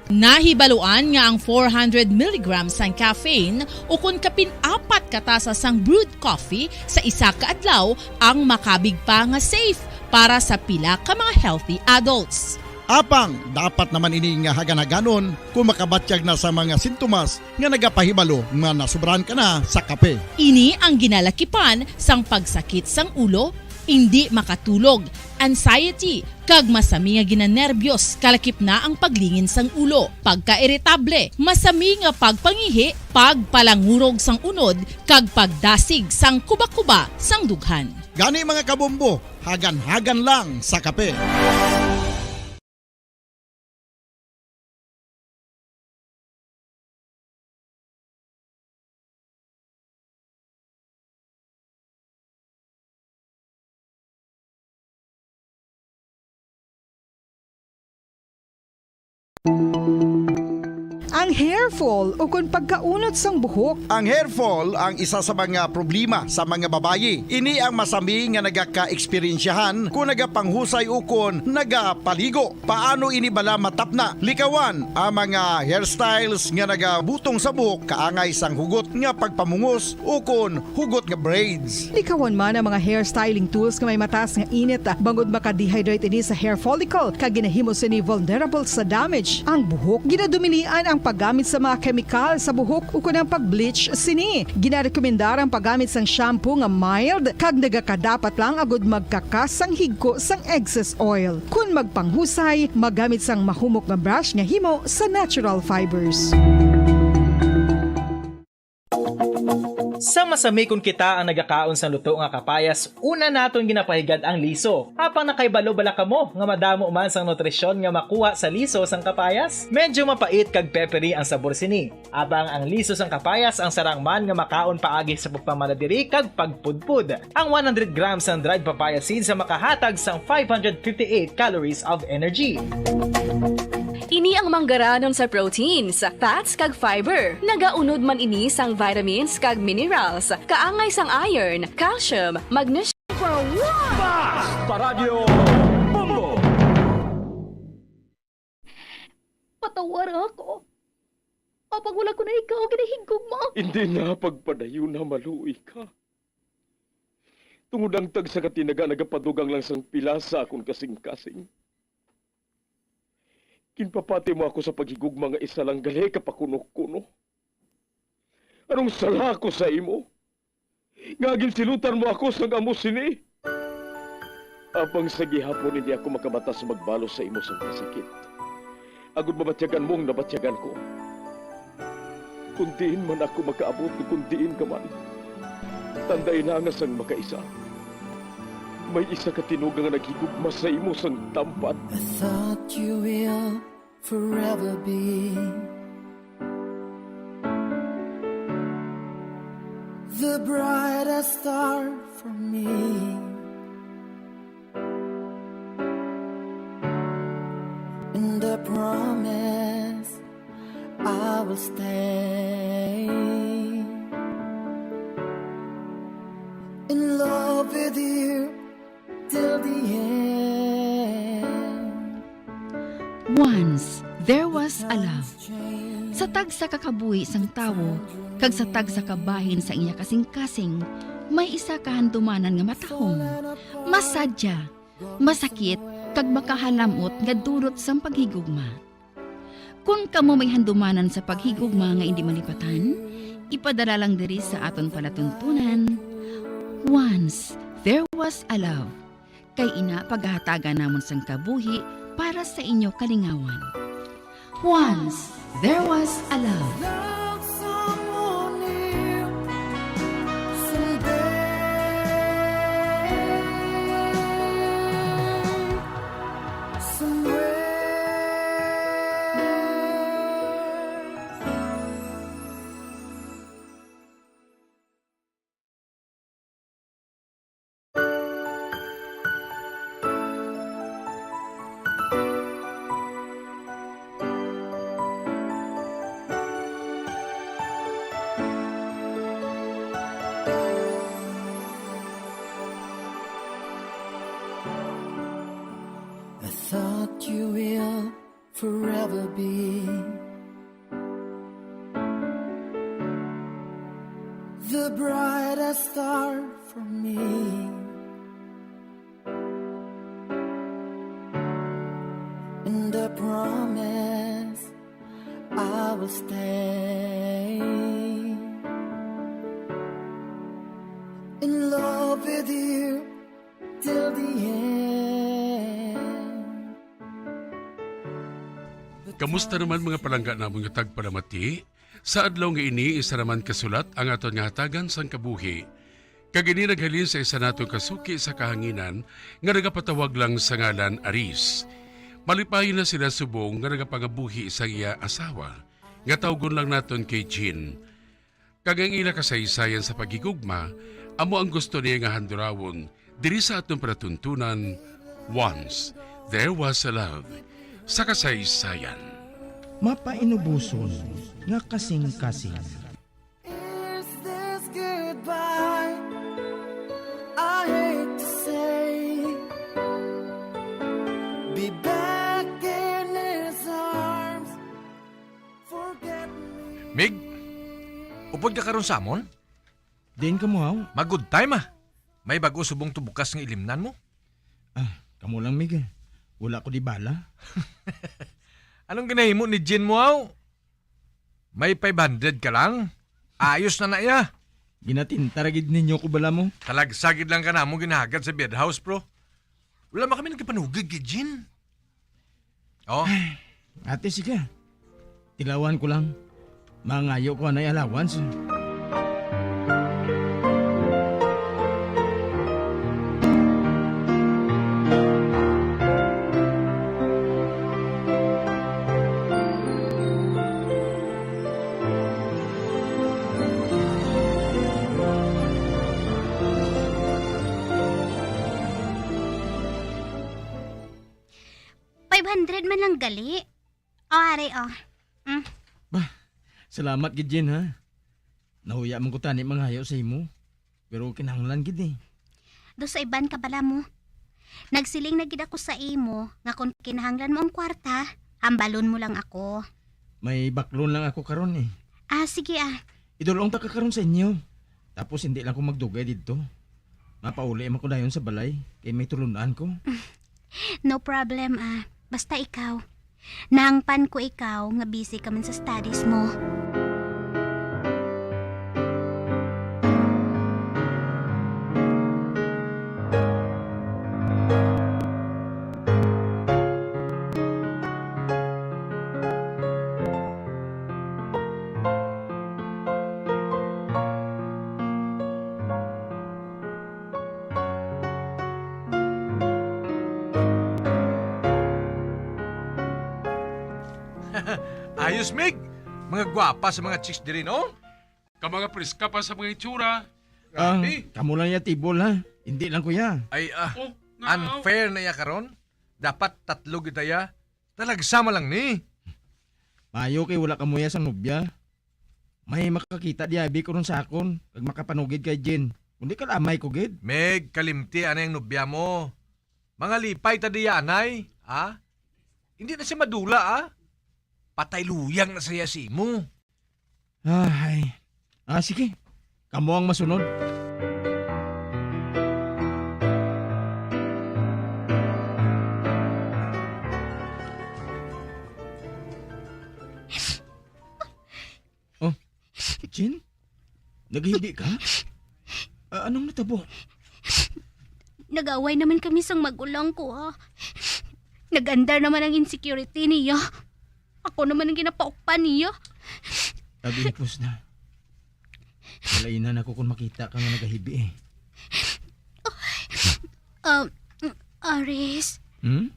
Nahibaluan nga ang four hundred milligrams sang caffeine ukon kapin apat ka tasa sang brewed coffee sa isa ka adlaw ang makabig pa nga safe para sa pila ka mga healthy adults. Apang dapat naman ini nga hagan-haganon kung makabatyag na sa mga sintomas nga nagapahibalo nga nasobrahan ka na sa kape. Ini ang ginalakipan sang pagsakit sang ulo, indi makatulog, anxiety, kag masami nga ginanerbiyos, kalakip na ang paglingin sang ulo, pagkairitable, masami nga pagpangihi, pagpalangurog sang unod, kag pagdasig sang kuba-kuba sang dughan. Gani, mga kabombo, hagan-hagan lang sa kape. Ang hair fall ukon pagkaunot sang buhok. Ang hair fall ang isa sa mga problema sa mga babayi. Ini ang masami nga nagaka-eksperyensyahan kung nagapanghusay ukon nagapaligo. Paano ini bala matapna? Likawan ang mga hairstyles nga nagabutong sa buhok kaangay sang hugot nga pagpamungos ukon hugot nga braids. Likawan man ang mga hair styling tools nga may mataas nga init, bangod maka-dehydrate ini sa hair follicle, kag ginahimo sini vulnerable sa damage. Ang buhok ginadumilian ang paggamit sa mga kemikal sa buhok ukon ang pag-bleach sini. Ginarekomendar ang paggamit sang shampoo nga mild kag nagakadapat lang agud magkakas sang higko sang excess oil. Kon magpanghusay, magamit sang mahumok nga brush nga himo sa natural fibers. Sa masami kon kita ang nagakaon sang luto nga kapayas, una naton ginapahigad ang liso. Apang nakahibalo bala kamo nga madamo man sang nutrisyon nga makuha sa liso sang kapayas? Medyo mapait kag peppery ang sabor sini. Apang ang liso sang kapayas ang sarang man nga makaon paagi sa pagpamana diri kag pagpudpod. Ang one hundred grams sang dried papaya seeds ang makahatag sang five hundred fifty-eight calories of energy. Ini ang manggaranon sa proteins, fats, kag fiber. Nagaunod man ini sang vitamins kag minerals, kaangay sang iron, calcium, magnesium. Fast Paradyo Bombo! Patawara ako. Apang wala ko na ikaw ginahigugma. Hindi na pagpadayon na maluoy ka. Tungod ang tagsa ka tinaga nagapadugang lang sang pila sa akon kasing-kasing. Ginpapati mo ako sa paghigugma nga isa lang gali ka pakuno-kuno. Anong sala ko sa imo? Nga ginsilutan mo ako sang amo sini? Apang sa gihapon hindi ako makabatas magbalos sa imo sang kasakit, agud mabatyagan mo ang nabatyagan ko. Kung diin man ako makaabot, kung diin ka man, tandai na nga sang makaisa, may isa ka tinuga nga naghigugma sa imo sang tampad. I thought you will forever be the brightest star for me. And I promise I will stay in love with you till the end. Once there was a love. Sa tagsa ka kabuhi sang tawo kag sa tagsa ka bahin sa iya kasing-kasing, may isa ka handumanan nga matahom, masadya, masakit, kag makahalam-ot nga dulot sang paghigugma. Kon kamo may handumanan sa paghigugma nga indi malipatan, ipadala lang diri sa aton palatuntunan, Once There Was a Love. Kay ina, pagahatagan namon sang kabuhi para sa inyo kalingawan. Once There Was a Love. Love someone new someday. Somewhere. I thought you will forever be the brightest star for me, and I promise I will stay in love with you till the end. Kamusta naman, mga palangga namon nga tagpalamati? Sa adlaw nga ini, isa naman ka sulat ang aton nga hatagan sang kabuhi. Kag ini naghalin sa isa naton ka suki sa kahanginan nga nagapatawag lang sa ngalan Aris. Malipayon na sila subong nga nagapangabuhi sa iya asawa, nga tawgon lang naton kay Jean. Kag ang ila kasaysayan sa paghigugma amo ang gusto niya nga handurawon diri sa aton palatuntunan, Once There Was a Love, sa kasaysayan. Mapainuboson nga kasing-kasing. Is this goodbye? I hate to say, be back in his arms. Mig, upod ka karon sa amon? Diin kamo, Haw? Mag-good time, ah. May bag-o subong to bukas nga ilimnan mo. Ah, kamo lang, Mig, eh. Wala ko di bala. Anong ginahimo ni Jean mo, Haw? May five hundred ka lang? Ayos na na iya. Ginatinta ra gid ninyo ko bala mo. Talagsa gid lang ka namo ginahagad sa bed house, bro. Wala man kami nagkapanugid kay Jean. Oh. Ate, sige. Tilawan ko lang. Mangayo ko anay allowance. Five hundred man lang gali. O, ari, o. Mm. Bah, salamat gid, Jean, ha? Nahuya man ko tani mangayo sa imo. Pero kinahanglan gid, eh. Do sa iban ka bala mo. Nagsiling na gid ako sa imo nga kon kinahanglan mo ang kwarta, hambalon mo lang ako. May baklon lang ako karon, eh. Ah, sige, ah. Idulong ta ka karon sa inyo. Tapos hindi lang ko magdugay didto. Mapauli man ko dayon sa balay, kay may tulun-an ko. No problem, ah. Basta ikaw. Nahangpan ko ikaw nga busy ka man sa studies mo. Ayos, Mig. Mga gwapa sa mga chicks diri, no? Ka mga priska pa sa mga itsura. Ah, grabe. Kamo lang ya tibol, ha? Hindi lang ko ya. Ay, ah, oh, nga, unfair na ya karon. Dapat tatlo kita ya. Talagsama lang ni. Maayo kay wala kamo ya sang nobya. May makakita di abi karon sa akon, kag makapanugid kay Jean. Kundi kalamay ko gid. Meg, kalimti anay ang nobya mo. Mangalipay ta diya, anay, ha? Hindi na siya madula, ah. Patay luyang na siya sa imo. Ay. Ah, sige. Kamo ang masunod. Oh, Jen? Naghibi ka? Ah, anong natabo? Nag-away naman kami sang magulang ko, ha. Nag-andar naman ang insecurity niya. Ako naman ang ginapaukpan niya. Abi, hipos na. Malainan ako kung makita ka nga nagahibi, eh. Ah, Aris, Hmm?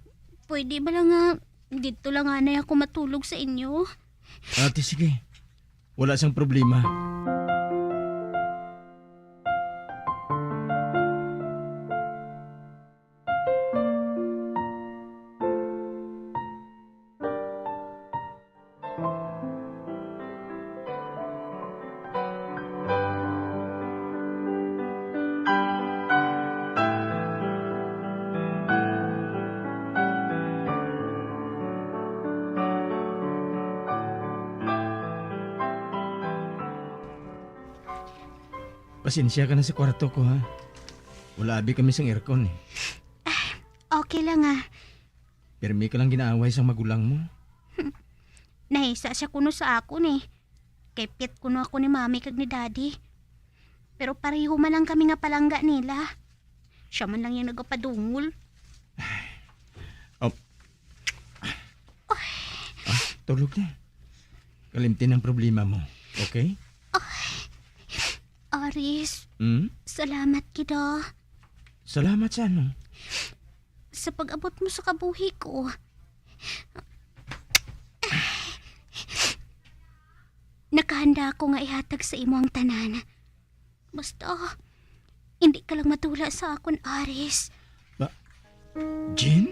Pwede ba lang nga dito lang anay ako matulog sa inyo? Ate, sige. Wala sang problema. Pasensya ka na sa kwarto ko, ha? Wala abi kami sang aircon, eh. Okay lang, ah. Pirmi ka lang ginaaway sang magulang mo. Nahisa siya kuno sa akon, eh. Kay pit kuno ako ni Mami kag ni Daddy. Pero pareho man lang kami nga palangga nila. Siya man lang yung nagapadungol. Oh. Ah, tulog na. Kalimti ang problema mo, okay? Aris, Hmm? salamat gid, ah. Salamat sa ano? Sa pag-abot mo sa kabuhi ko. Nakahanda ako nga ihatag sa imo ang tanan. Basta, hindi ka lang matula sa akon, Aris. Ba-, Jean?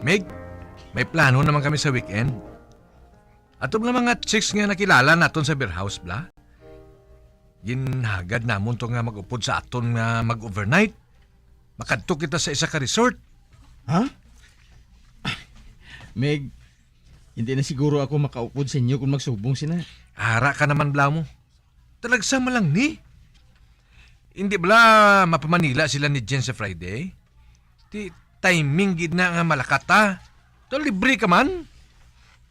Mig, may plano naman kami sa weekend. Ato nga mga chicks nga nakilala naton sa beer house, bla? Ginhagad namon to nga mag-upod sa aton nga mag-overnight. Makadto kita sa isa ka resort. Ha? Meg, hindi na siguro ako makaupod sa inyo kung magsubong sina. Ara ka naman, bla mo. Talagsa man lang ni. Hindi bala mapamanila sila ni Jen sa Friday? Ti timing gid na nga malakata. To libre ka man.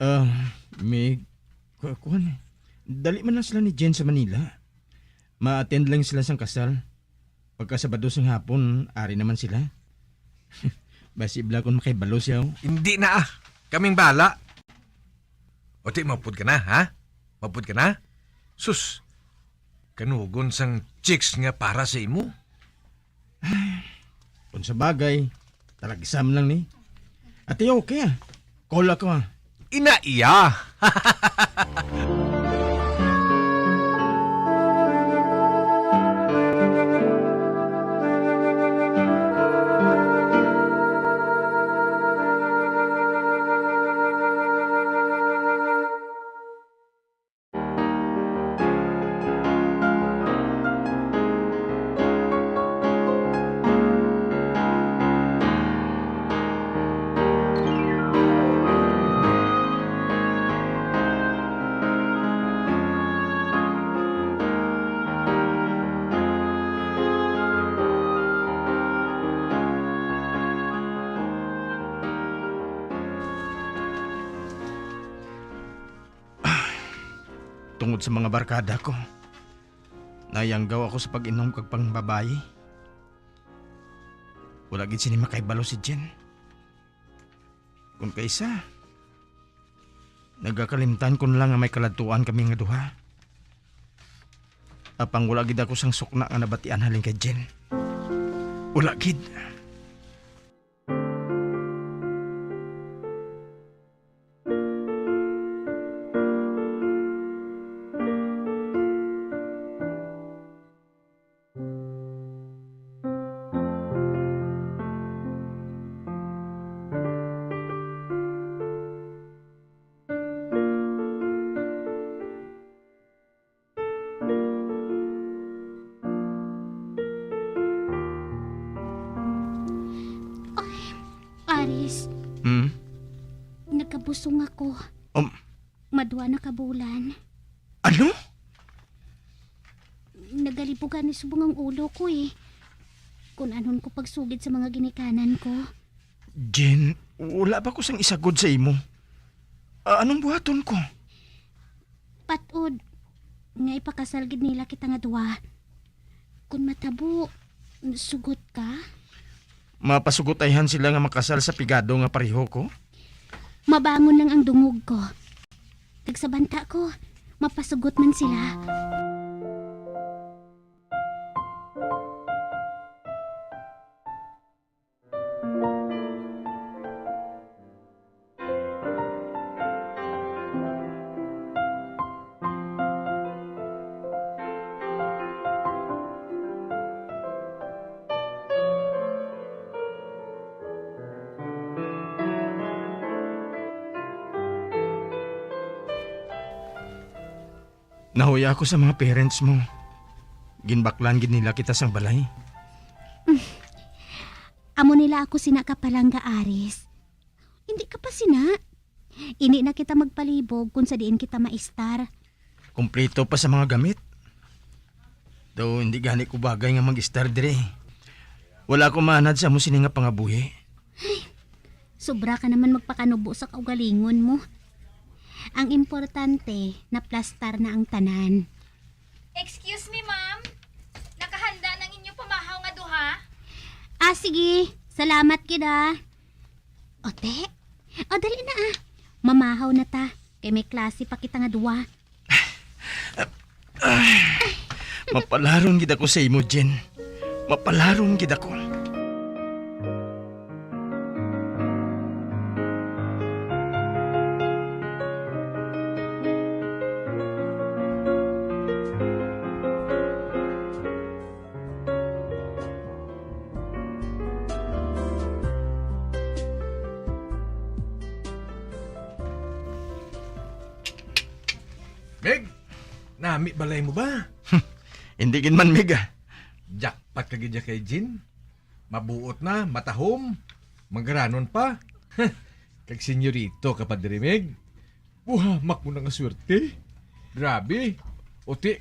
Ah, Mig, ku-, kuwan eh. Dali man lang sila ni Jen sa Manila. Ma-attend lang sila sang kasal. Pagka Sabado sang hapon, ari naman sila. Basi bala kung makahibalo siya, oh. Hindi na ah. Kaming bala. O ti, maupod ka na, ha? Maupod ka na? Sus, kanugon sang chicks nga para sa imo. Kung sa bagay, talagsam lang ni. Ate, okay ah. Call ako ah. Ina iya. Tungod sa mga barkada ko, nayanggaw ako sa pag-inom kag pangbabayi. Wala gid sini makahibalo si Jen. Kung kaisa, nagakalimtan ko na lang nga may kaladtuan kami nga duha. Apang wala gid ako sang sukna nga nabatian halin kay Jen. Wala gid. Ay, Aris, Hmm? Nagkabusong ako. Um. Madwa na ka bulan. Ano? Nagalibog gani subong ang ulo ko, eh. Kun anon ko pagsugid sa mga ginikanan ko. Jen, wala ba ko sang isagod sa imo? Ah, anong buhaton ko? Patod nga ipakasal gid nila kita nga duha. Kun matabo, sugot ka? Mapasugot ayhan sila nga makasal sa pigado nga pareho ko? Mabangon lang ang dungog ko. Kag sa banta ko, mapasugot man sila. Nahuya ako sa mga parents mo. Ginbaklan gid nila kita sang balay. Amo nila ako sina ka palangga, Aris. Hindi ka pa sina. Ini na kita magpalibog kung sa diin kita maistar. Kompleto pa sa mga gamit. Daw hindi gani ko bagay nga mag-istar dire. Wala ko maanad sa amo sini nga pangabuhi. Sobra ka naman magpakanubo sa kaugalingon mo. Ang importante, naplastar na ang tanan. Excuse me, ma'am. Nakahanda na ang inyo pamahaw nga duha? Ah, sige. Salamat gid, ah. O, te. O, dali na, ah. Mamahaw na ta. Kay may klase pa kita nga duha. Mapalaron gid ako sa imo, Jen. Mapalaron gid ako. Meg, nami balay mo ba? Hindi gid man, Meg, ah. Jackpot ka gid ya kay Jean. Mabuot na, matahom, mangaranon pa. Kag senyorito ka pa diri, Meg. Buhamak mo na nga swerte. Grabe. Uti,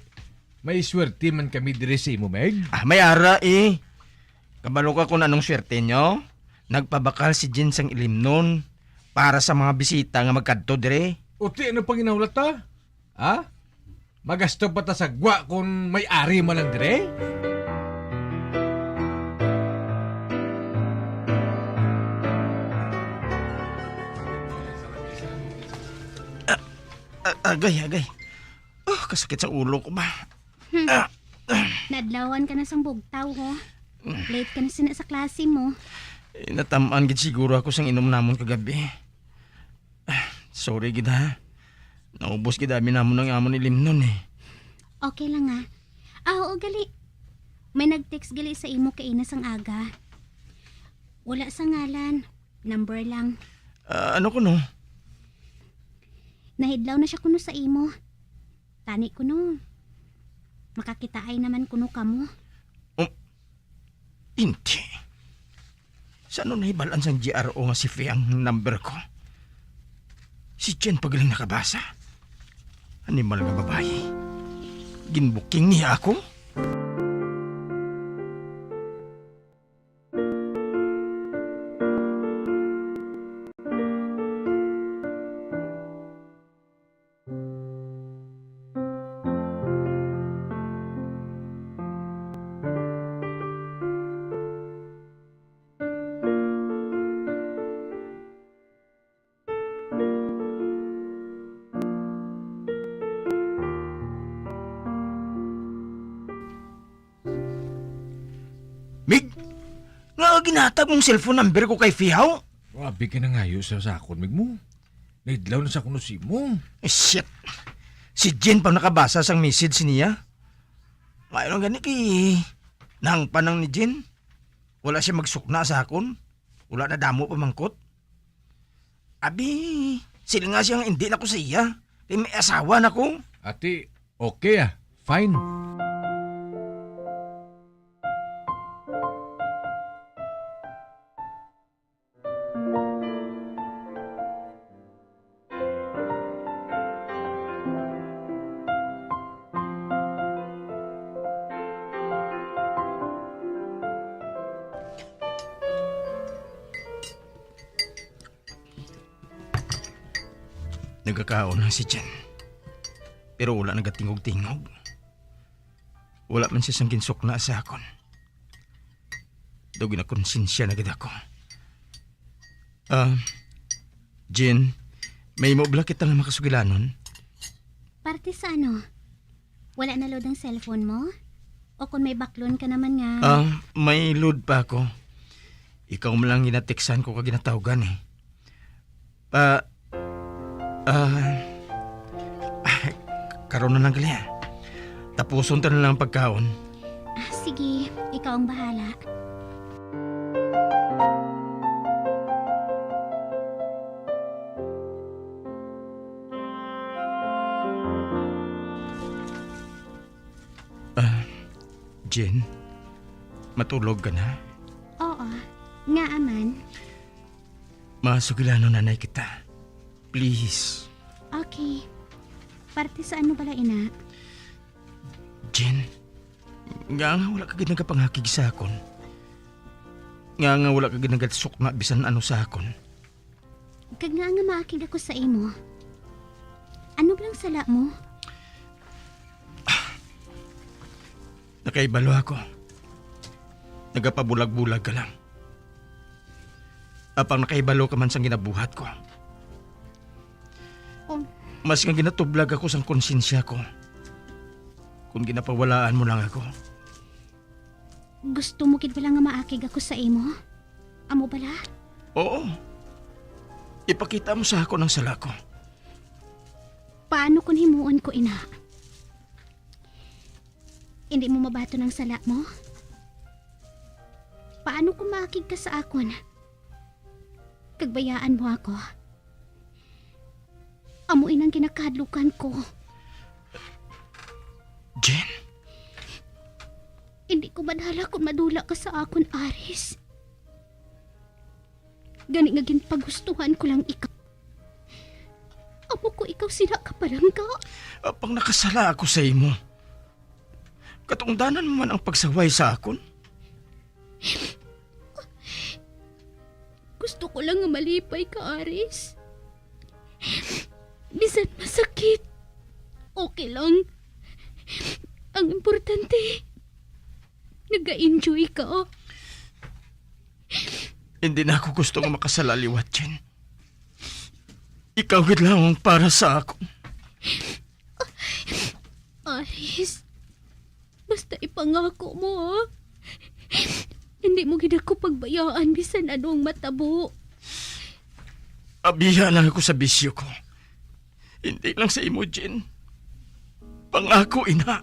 may swerte man kami diri sa imo, Meg. Ah, may ara, eh. Kabalo ka kung anong swerte nyo? Nagpabakal si Jean sang ilimnon para sa mga bisita nga magkadto diri. Uti, ano pang ginahulata? Ha? Magasto pa ta sa gwa kung may ari man lang dire? Ah, ah, agay, agay. Oh, kasakit sa ulo ko ba? Hmm. Ah, ah. Nadlawan ka na sang bugtaw, ho. Late ka na sina sa klase mo. Eh, natamaan gid siguro ako sang inom namon kagabi. Ah, sorry gid, ha. Naubos gid abi namon ang amon ilimnon, eh. Okay lang, ha. Ah, oo, gali. May nag-text gali sa imo kaina sang aga. Wala sa ngalan. Number lang. Ah, ano kuno? Nahidlaw na siya kuno sa imo. Tani kuno, makakitaay naman kuno kamo. Um, hindi. Sa ano nahibal-an sang G R O nga si Fe ang number ko? Si Jen pa galing nakabasa. Animal nga babayi. Ginbuking niya ako? Mig, nga ginhatag mong cellphone number ko kay Fihaw? Abi ka nangayo sa, sa akon, Mig mo. Naidlaw na sa kuno si mo. Eh, shit. Si Jen pa nakabasa sang message niya. Maayo lang gani kay nahangpan lang ni Jen. Wala siya magsukna sa akon. Wala na damo pamangkot. Abi, silinga siya nga indi na ko sa iya. Kay may asawa na ko. Ati, okay ah. Fine. Nagakaon lang si Jen. Pero wala nagatingog-tingog. Wala man siya sang ginsukna sa akon. Daw ginakonsensya na gid ako. Ah, Jen, may imo bala kita nga makasugilanon? Parte sa ano? Wala na load ang cellphone mo? O kung may baklon ka naman nga. Ah, may load pa ako. Ikaw man lang ginateksan ko kag ginatawgan eh. Pa, ah, ah, karon na lang gali, ah. Tapuson ta na lang ang pagkaon. Ah, sige, ikaw ang bahala. Ah, Jen, matulog ka na? Oo, nga man. Masugilanon anay kita. Please. Okay. Parte sa ano bala ina? Jen, nga nga wala ka gid nagapangakig sa akon. Nga nga wala ka gid nagasukna bisan ano sa akon. Kag nga nga maakig ako sa imo. Ano bala ang sala mo? Nakaibalo ako. Nagapabulag-bulag ka lang. Apang nakaibalo ka man sang ginabuhat ko. Oh. Mas nga ginatublag ako sang konsensya ko. Kung ginapawalaan mo lang ako. Gusto mo gid bala nga maakig ako sa imo? Amo bala? Oo. Ipakita mo sa akon ang sala ko. Paano kon himuon ko ina? Hindi mo mabaton ang sala mo? Paano kung maakig ka sa akon? Kag bayaan mo ako. Amo inang ginakahadlukan ko. Jen? Hindi ko madala kung madula ka sa akon, Aris. Gani nga ginpagustuhan ko lang ikaw. Amo ko ikaw sina kapalangga. Apang nakasala ako sa imo. Katungdanan mo man ang pagsaway sa akon. Gusto ko lang nga malipay ka, Aris. Bisan masakit, okay lang. Ang importante, nag-enjoy ka. Hindi na ako gusto nga makasala liwat, Jen. Ikaw gid lang ang para sa ako. Aris, basta ipangako mo, ha? Hindi mo gid ako pagbayaan bisan ano ang matabo. Abiya lang ako sa bisyo ko. Hindi lang sa imo, Jen. Pangako, ina.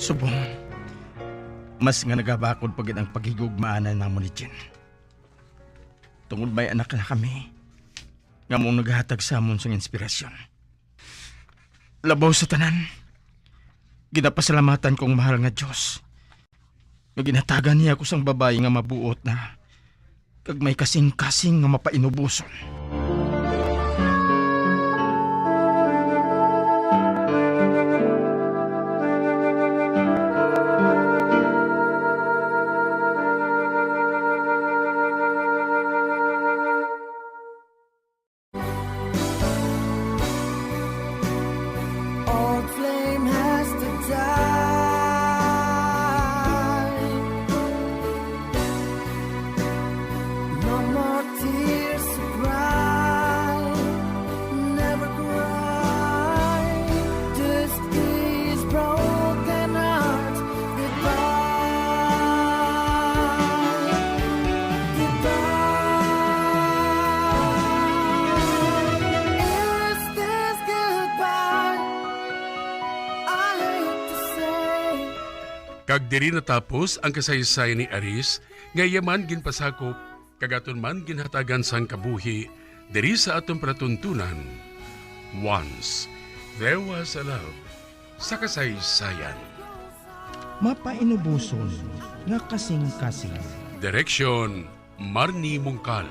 Subong, mas nga nagabakod pa gid ang paghigugmaanan namon ni Jen. Tungod may anak na kami, nga among naghatag sa amon sang inspirasyon. Labaw sa tanan, ginapasalamatan ko ang mahal nga Dios, nga ginhatagan niya ako sang babayi nga mabuot na, kag may kasing-kasing nga mapainuboson. Old flame has to die. Kag diri natapos ang kasaysayan ni Aris, nga iya man ginpasakop, kag aton man ginhatagan sang kabuhi diri sa aton palatuntunan. Once, there was a love sa kasaysayan. Mapainuboson nga kasing-kasing. Direksyon, Marnie Mungkal.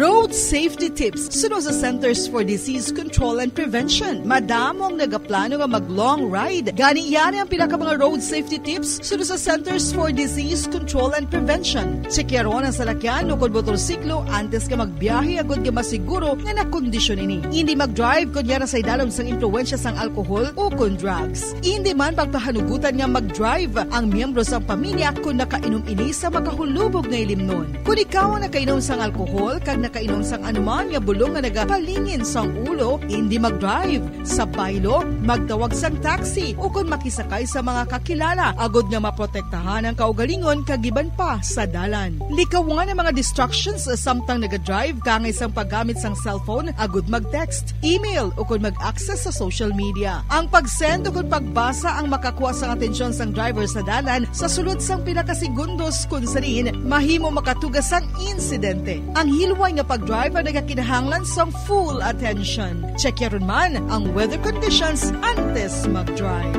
Road safety tips suno sa Centers for Disease Control and Prevention. Madamo ang nagaplano nga mag-long ride. Gani, yari ang pila ka mga road safety tips suno sa Centers for Disease Control and Prevention. Tsekyaron ang salakyan o kon motorsiklo antes ka magbiyahe agod nga masiguro nga nakondisyon ini. Indi mag-drive kon yara sa idalom sang impluwensya sang alkohol o kon drugs. Indi man pagpahanugutan nga mag-drive ang miyembro sang pamilya kon nakainom ini sa makahulubog nga ilimnon. Kon ikaw ang nakainom sang alkohol kag nakainom sang anuman nga bulong nga nagapalingin sang ulo, indi mag-drive. Sa baylo, magtawag sang taxi ukon makisakay sa mga kakilala agod nga maprotektahan ang kaugalingon kag iban pa sa dalan. Likawan ang mga distractions samtang naga-drive, kaangay sang paggamit sang cellphone agud mag-text, email, ukon mag-access sa social media. Ang pag-send ukon pagbasa ang makakuha sang atensyon sang driver sa dalan sa sulod sang pila ka segundos, kun sa diin mahimo makatuga sang insidente. Ang hilway nga pag-drive ang nagakinahanglan sang full attention. Check yaron man ang weather conditions antes mag-drive.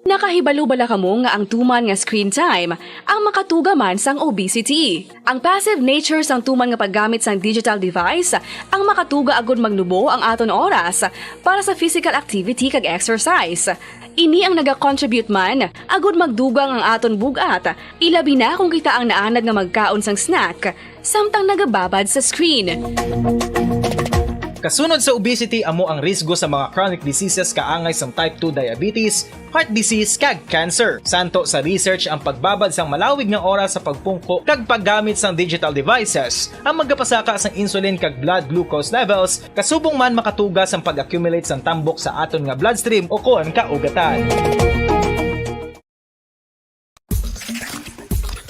Nakahibalo bala kamo nga ang tuman nga screen time ang makatuga man sang obesity? Ang passive nature sang tuman nga paggamit sang digital device ang makatuga agud magnubo ang aton oras para sa physical activity kag exercise. Ini ang nagacontribute man agud magdugang ang aton bug-at, ilabi na kon kita ang naanad nga magkaon sang snack samtang nagababad sa screen. Kasunod sa obesity amo ang risgo sa mga chronic diseases kaangay sang type two diabetes, heart disease, kag cancer. Santo sa research, ang pagbabad sang malawig nga oras sa pagpungko kag paggamit sang digital devices ang magapasaka sang insulin kag blood glucose levels, kasubong man makatuga sang pag-accumulate sang tambok sa aton nga bloodstream ukon kaugatan.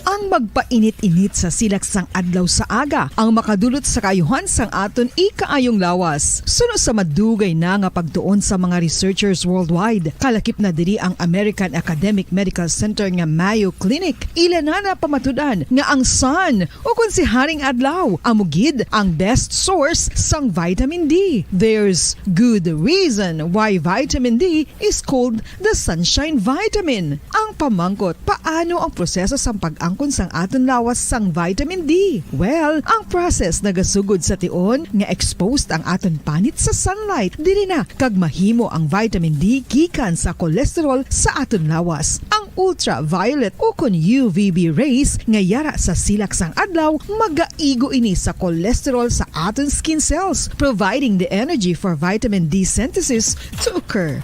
Ang magpainit-init sa silak sang adlaw sa aga ang makadulot sa kaayuhan sang aton ikaayong lawas. Suno sa madugay na nga pagtuon sa mga researchers worldwide, kalakip na diri ang American Academic Medical Center nga Mayo Clinic, ila na napamatud-an nga ang sun, ukon si Haring Adlaw, amo gid ang best source sang vitamin D. There's good reason why vitamin D is called the sunshine vitamin. Ang pamangkot, paano ang proseso sang pag-angkon sang aton lawas sang vitamin D? Well, ang process nagasugod sa tion nga exposed ang aton panit sa sunlight. Diri na kag mahimo ang vitamin D gikan sa cholesterol sa aton lawas. Ang ultraviolet ukon U V B rays nga yara sa silak sang adlaw magaigo ini sa cholesterol sa aton skin cells, providing the energy for vitamin D synthesis to occur.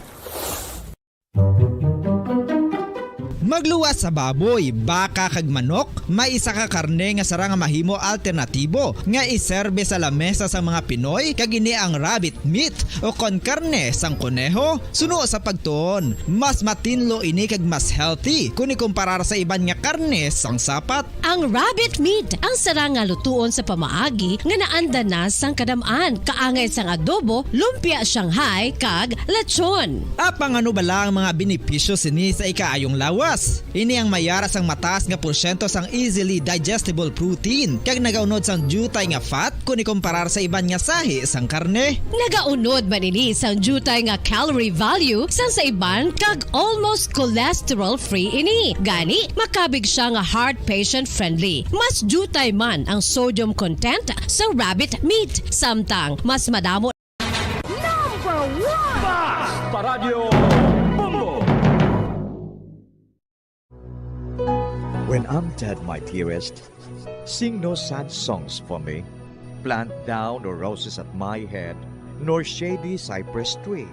Magluwas sa baboy, baka, kag manok, may isa ka karne nga sarang nga mahimo alternatibo nga iserbe sa lamesa sang mga Pinoy, kag ini ang rabbit meat, ukon karne sang kuneho. Suno sa pagtuon, mas matinlo ini kag mas healthy kon ikumparar sa iban nga karne sang sapat. Ang rabbit meat ang sarang nga lutuon sa pamaagi nga naanda na sang kadam-an, kaangay sang adobo, lumpia Shanghai, kag lechon. Apang ano bala ang mga benepisyo sini sa ikaayong lawas? Ini ang may yara sang mataas nga porsyento sang easily digestible protein, kag nagaunod sang diutay nga fat kon ikumparar sa iban nga sahi sang karne. Nagaunod man ini sang diutay nga calorie value sang sa iban, kag almost cholesterol-free ini. Gani, makabig sia nga heart patient-friendly. Mas diutay man ang sodium content sang rabbit meat, samtang mas madamo. Number one! Basta Radyo Bombo! When I'm dead, my dearest, sing no sad songs for me. Plant thou no roses at my head, nor shady cypress tree.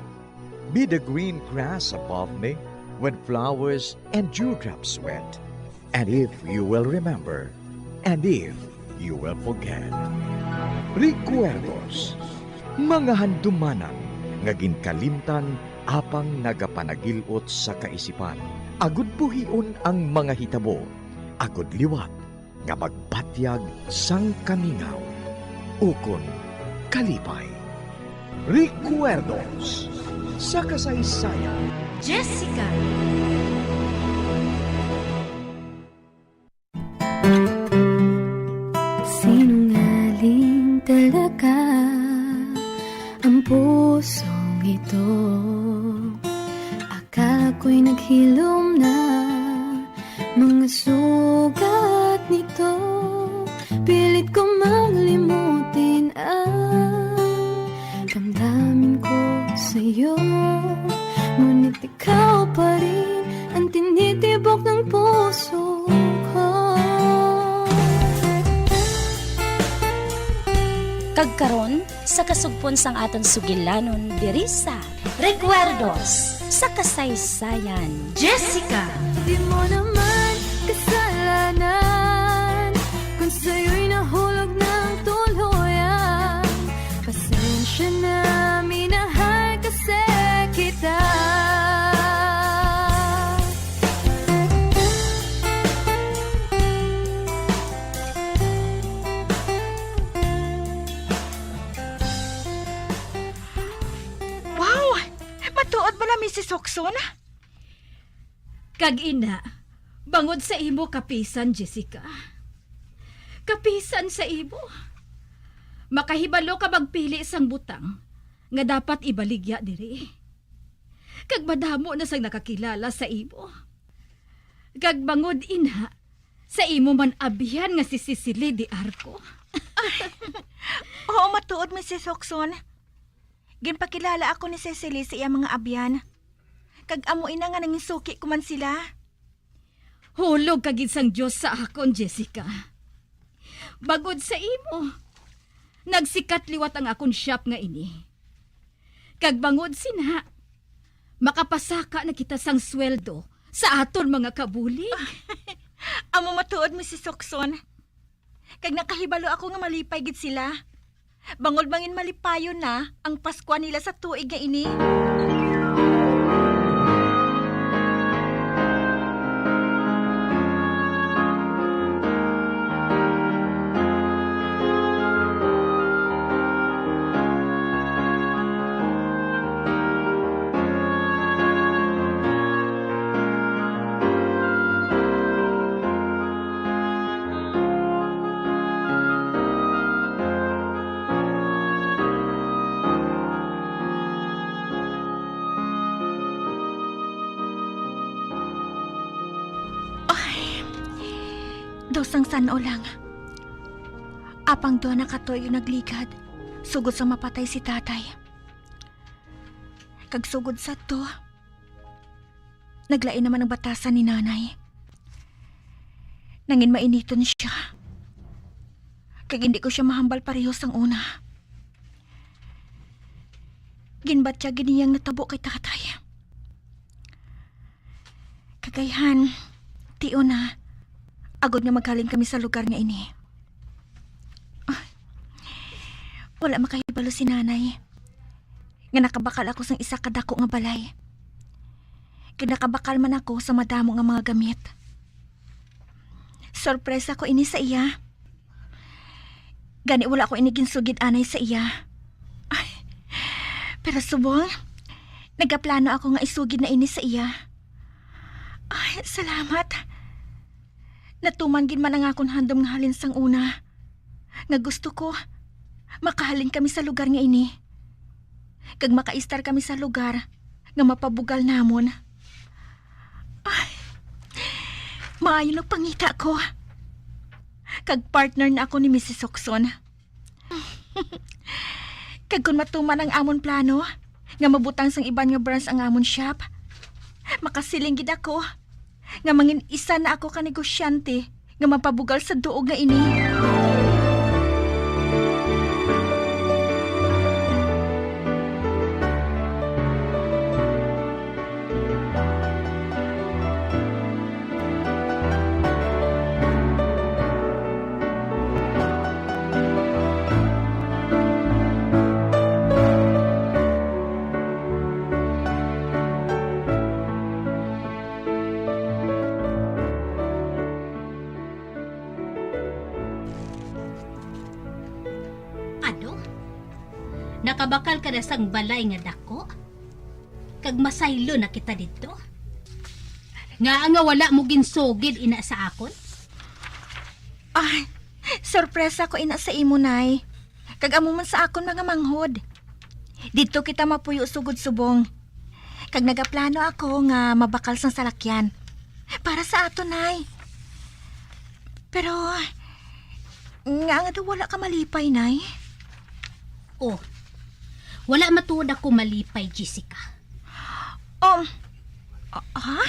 Be the green grass above me when flowers and dewdrops wet. And if you will remember, and if You will forget. Recuerdos, mga handumanan nga ginkalimtan apang nagapanagil-ot sa kaisipan, agud buhion ang mga hitabo, agud liwat nga magbatyag sang kamingaw ukon kalipay. Recuerdos sa kasaysayan. Jessica. Sinungaling talaga ang pusong ito. Akala ko'y naghilom na mga sugat nito. Pilit ko malimutin ang damdamin ko sa'yo. Ngunit ikaw pa rin ang tinitibok ng puso ko. Kag karon, sa kasugpon sang aton sugilanon diri sa Recuerdos sa Kasaysayan. Jessica. Di mo naman kasalanan kung sa'yo'y nahulog ng tuluyan. Pasensya na, minahal kasi kita. Wow! Matuod bala, Missus Hoxon? Kag ina, bangod sa imo kapisan, Jessica. Kapisan sa imo. Makahibalo ka magpili sang butang nga dapat ibaligya diri. Kag madamo na sang nakakilala sa imo. Kag bangod ina, sa imo man abyan nga si Cecily de Arco. Oo, matuod, Missus Hoxon. Ginpakilala ako ni Cecily sa iya mga abyan. Kag amo ina nga nangin suki ko man sila. Hulog ka gid sang Dios sa akon, Jessica. Bangod sa imo, nagsikat liwat ang akon shop nga ini. Kag bangod sina, makapasaka na kita sang sweldo sa aton mga kabulig. Amo matuod, Missus Hoxon. Kag nakahibalo ako nga malipay gid sila. Bangod mangin malipayon na ang Paskwa nila sa tuig nga ini. Ay, daw sang san-o lang. Apang duha na ka tuig nagligad, sugod sa mapatay si tatay. Kag sugod sa to, naglain naman ang batasan ni nanay. Nangin mainiton siya. Kag hindi ko siya mahambal pareho sang una. Ginbatyag gid niyang natabo kay tatay. Kagayhan, tion na, agod nga maghalin kami sa lugar nga ini. Ah, wala makahibalo si nanay nga nakabakal ako sang isa ka dako nga balay. Kag nakabakal man ako sa madamo nga mga gamit. Sorpresa ko ini sa iya. Gani wala ko ini ginsugid anay sa iya. Ay, pero subong, nagaplano ako nga isugid na ini sa iya. Ay, salamat. Natuman gid man ang akon handom nga halin sang una, nga gusto ko makahalin kami sa lugar nga ini, kag makaistar kami sa lugar nga mapabugal namon. Ay, maayo nagpangita ko, kag partner na ako ni Missus Hoxon. Kag kon matuman ang amon plano nga mabutang sang iban nga branch ang amon shop, makasiling gid ako nga mangin isa na ako ka negosyante nga mapabugal sa duog nga ini. Nakabakal ka na sang balay nga dako, kag masaylo na kita didto. Ngaa nga wala mo ginsugid ina sa akon? Ay, sorpresa ko ina sa imo, Nay. Kag amo man sa akon mga manghod. Didto kita mapuyo sugod subong. Kag nagaplano ako nga mabakal sang salakyan. Para sa ato, Nay. Pero, nga nga daw wala ka malipay, Nay? Oh, wala matuod ako malipay, Jessica. Um, ah, ha?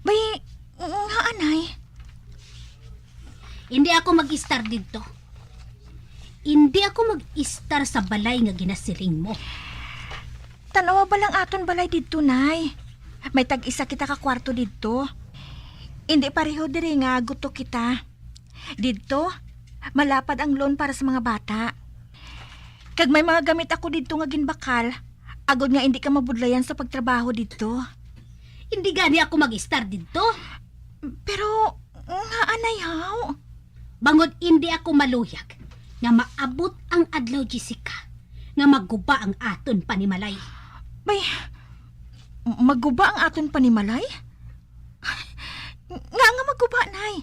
Bay, nga, Nay? Hindi ako mag-istar didto. Hindi ako mag-istar sa balay nga ginasiling mo. Tanawa ba lang aton balay didto, Nay? May tag-isa kita ka kwarto didto. Hindi pareho diri nga guto kita. Didto, malapad ang lawn para sa mga bata. Kag may mga gamit ako didto nga ginbakal, agod nga indi ka mabudlayan sa pagtrabaho didto. Hindi gani ako mag-istar didto. Pero, nga anay haw? Bangod indi ako maluyag nga maabot ang adlaw, Jessica, nga maguba ang aton panimalay. Bay, maguba ang aton panimalay? Nga nga maguba, Nay?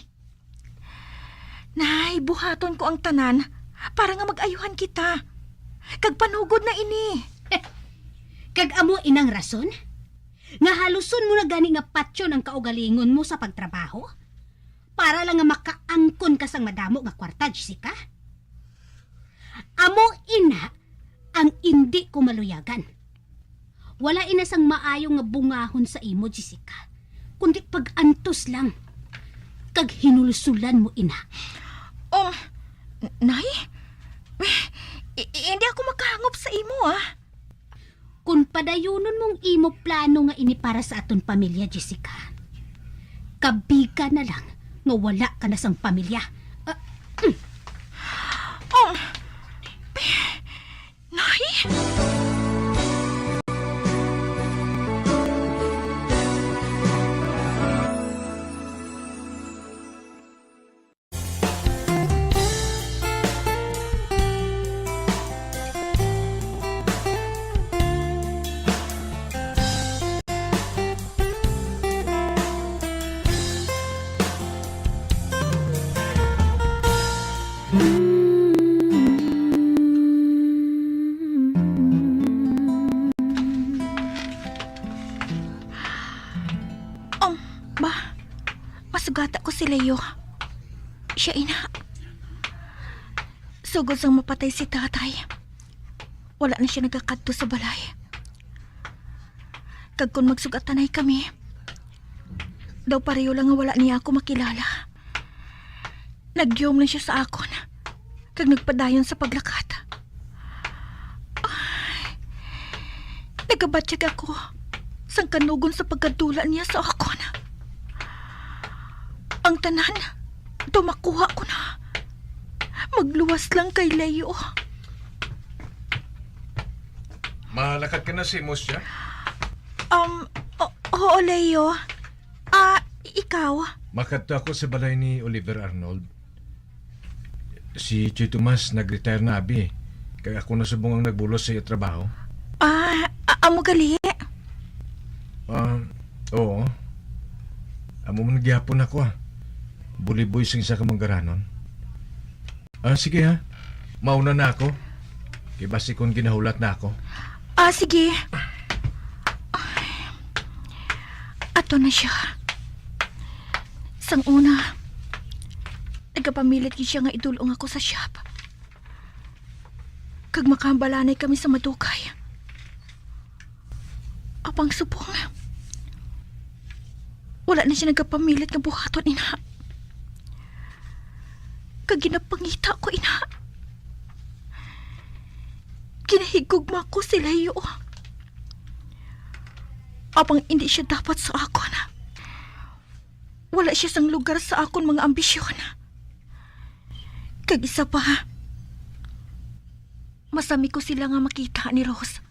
Nay, buhaton ko ang tanan para nga mag-ayuhan kita. Kag panugod na ini. Kag amo inang rason nga haluson mo na gani nga patyon ang kaugalingon mo sa pagtrabaho para lang nga makaangkon ka sang madamo nga kwarta, Jessica. Amo ina ang indi ko maluyagan. Wala ina sang maayo nga bungahon sa imo, Jessica, kundi pag-antos lang. Kag hinulsulan mo ina. Um, Nay? I- i- hindi ako makahangop sa imo, ah. Kung padayunon mong imo plano nga ini para sa aton pamilya, Jessica, kabiga na lang nga wala ka na sang pamilya. Ah, mm. Um, Nay? Um, ba, masugata ko si Leo. Siya ina. Sugod sang mapatay si tatay, wala na siya nagakadto sa balay. Kag kon magsugatanay kami, daw pareho lang nga wala niya ako makilala. Nagyom na siya sa akon, kag nagpadayon sa paglakat. Ay, nagabatyag ako sang kanugon sa pagkadula niya sa akon. Ang tanan, daw makuha ko na. Magluwas lang kay Leo. Malakat ka na, Simos, ya? Um, o-, oo, Leo. Ah, ikaw? Makadto ako sa balay ni Oliver Arnold. Si Choy Tomas nag-retire na, abi. Kag ako na subong ang nagbulos sa iya trabaho. Ah, a-, amo gali? Ah, oo. Amo man gihapon ako, ah. Buliboy sing isa ka manggaranon. Ah, sige ha. Mauna na ako. Kay basi kon ginahulat na ako. Ah, sige. Ay. Ato na siya. Sang una, nagapamilit gid siya nga idul-ong ako sa shop. Kag makahambalanay kami sa madugay. Apang subong, wala na siya nagapamilit nga buhaton ina. Kag ginapangita ko ina. Ginahigugma ko si Leo. Apang indi siya dapat sa akon. Wala siya sang lugar sa akon mga ambisyon. Kag isa pa, masami ko sila nga makita ni Rose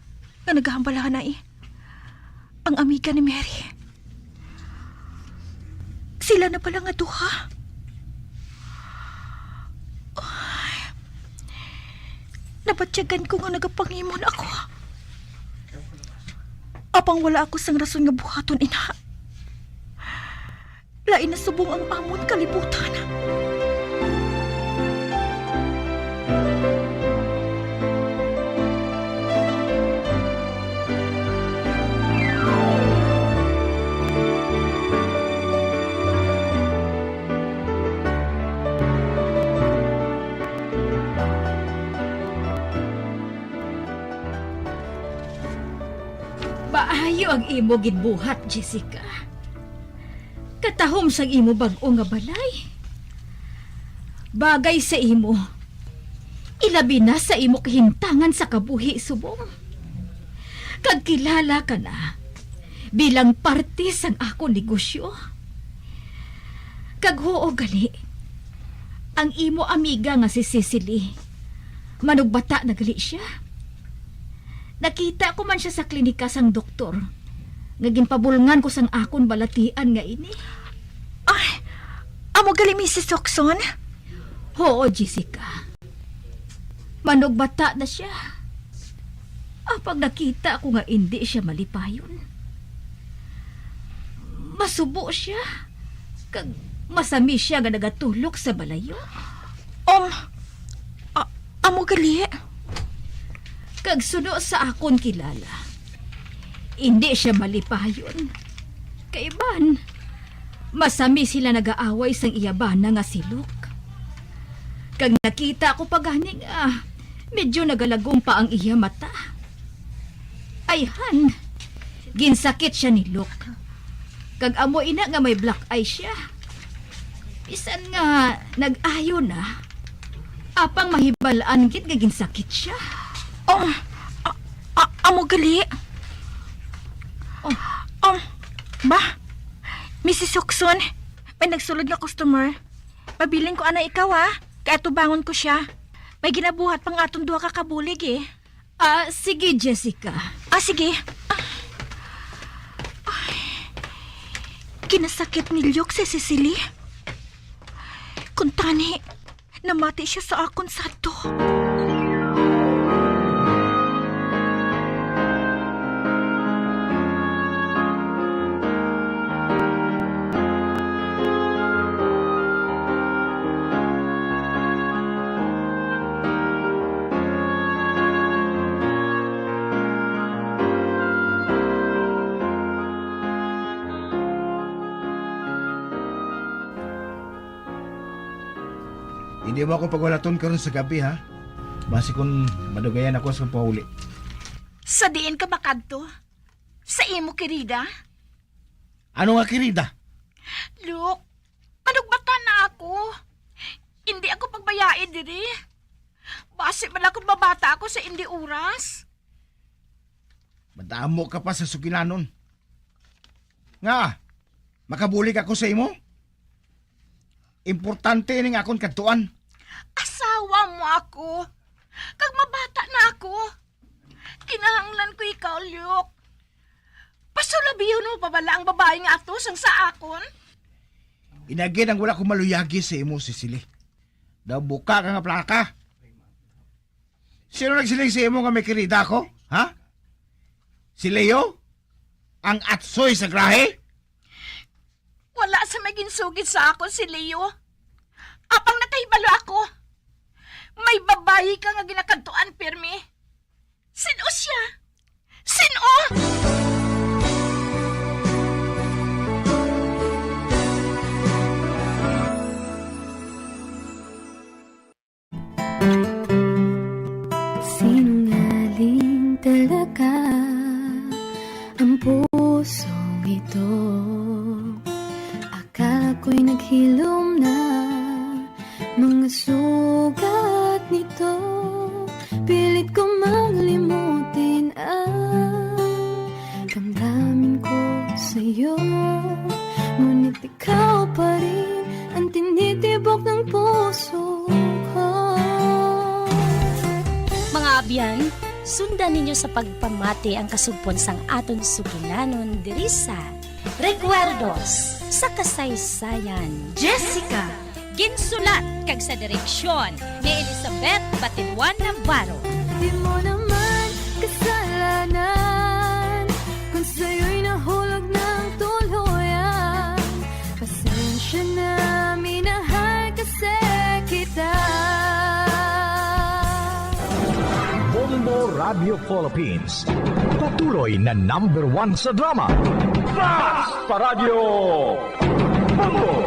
nga nagahambalanay, ang amiga ni Mary. Sila na pala nga duha. Ay, Nabatyagan ko nga nagapangimon ako. Apang wala ako sang rason nga buhaton ina. Lain na subong ang amon kalibutan. Maayo ang imo ginbuhat, Jessica. Katahom sang imo bag-o nga balay. Bagay sa imo, ilabi na sa imo kahintangan sa kabuhi subong. Kag kilala ka na bilang parte sang akon negosyo. Kag huo gali, ang imo amiga nga si Cecily, manugbata na gali sia. Nakita ko man sia sa klinika sang doktor, nga ginpabulngan ko sang akon balatian nga ini. Ay, amo gali, Missus Tucson? Huo, Jessica. Manugbata na sia. Apang nakita ko nga indi sia malipayon. Masubo sia, kag masami sia nga nagatulok sa balayo. Um, a-, amo gali. Kag suno sa akon kilala, indi sia malipayon. Kaiban, masami sila nagaaway sang iya bana nga si Luke. Kag nakita ko pa gani nga medyo nagalagom pa ang iya mata. Ayhan, ginsakit sia ni Luke. Kag amo ina nga may black eye sia. Bisan nga nag-ayo na, apang mahibal-an gid nga ginsakit sia. Oh, a-, a-, amo gali. Oh. Um, ba, Missus Tucson, may nagsulod nga customer. Pabilin ko anay ikaw, ha? Kay atubangon ko sia. May ginabuhat pang aton duha ka kabulig, eh. Ah, sige, Jessica. Ah, sige. Ah. Ay. Ginasakit ni Luke si Cecily. Kuntani, namati sia sa akon sadto. Hindi mo ako pagwalaton karon sa gabi, ha? Basi kung madugayan ako sa pahuli. Sa diin ka makadto? Sa imo kirida? Ano nga kirida? Luke, manugbata na ako. Hindi ako pagbayai diri. Basi man lang kung mabata ako sa indi oras. Madamo ka pa sa sugilanon. Nga, makabulig ako sa imo? Importante ning akon kadtuan. Asawa mo ako. Kag mabata na ako. Kinahanglan ko ikaw, Luke. Pasulabihon mo pa bala ang babayi nga ato sang sa akon? Inagin ang wala ko maluyagi sa imo, Cecily. Daw buka ka nga plaka. Sino nagsiling sa imo nga may kirida ko? Ha? Si Leo? Ang atsoy sa grahe? Wala sa may ginsugid sa akon si Leo. Apang nakahibalo ako, may babayi ka nga ginakadtuan pirmi. Sin-o sia? Sin-o? Sinungaling talaga ang pusong ito. Akala ko'y naghilom na mga sugat nito. Pilit ko malimutin ang damdamin ko sa'yo. Ngunit ikaw pa rin ang tinitibok ng puso ko. Mga abyan, sundan ninyo sa pagpamati ang kasugpon sang aton sugilanon diri sa Recuerdos sa Kasaysayan. Jessica, ginsulat kag sa direksyon ni Elizabeth Batiduan Navarro. Di mo naman kasalanan kung sa'yo'y nahulog ng tuluyan. Pasensya na, minahal kasi kita. Bombo Radio Philippines. Patuloy na number one sa drama. Basta Radyo Bombo!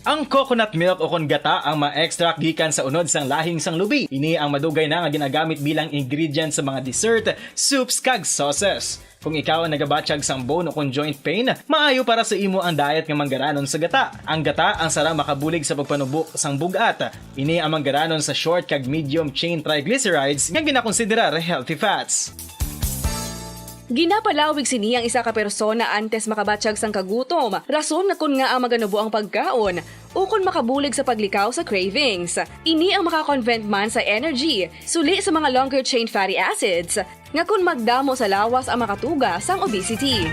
Ang coconut milk o kon gata ang ma-extract gikan sa unod sang lahing sang lubi. Ini ang madugay na nga ginagamit bilang ingredient sa mga dessert, soups, kag sauces. Kung ikaw ang nagabatyag sang bone o kon joint pain, maayo para sa imo ang diet nga manggaranon sa gata. Ang gata ang sara makabulig sa pagpanubo sang bug-at. Ini ang manggaranon sa short kag medium chain triglycerides nga ginakonsiderar healthy fats. Ginapalawig sini ang isa ka persona antes makabatyag sang kagutom, rason nga kon ngaa maganubo ang pagkaon, ukon makabulig sa paglikaw sa cravings. Ini ang makakonvert man sa energy, suli sa mga longer chain fatty acids, nga kon magdamo sa lawas ang makatuga sang obesity.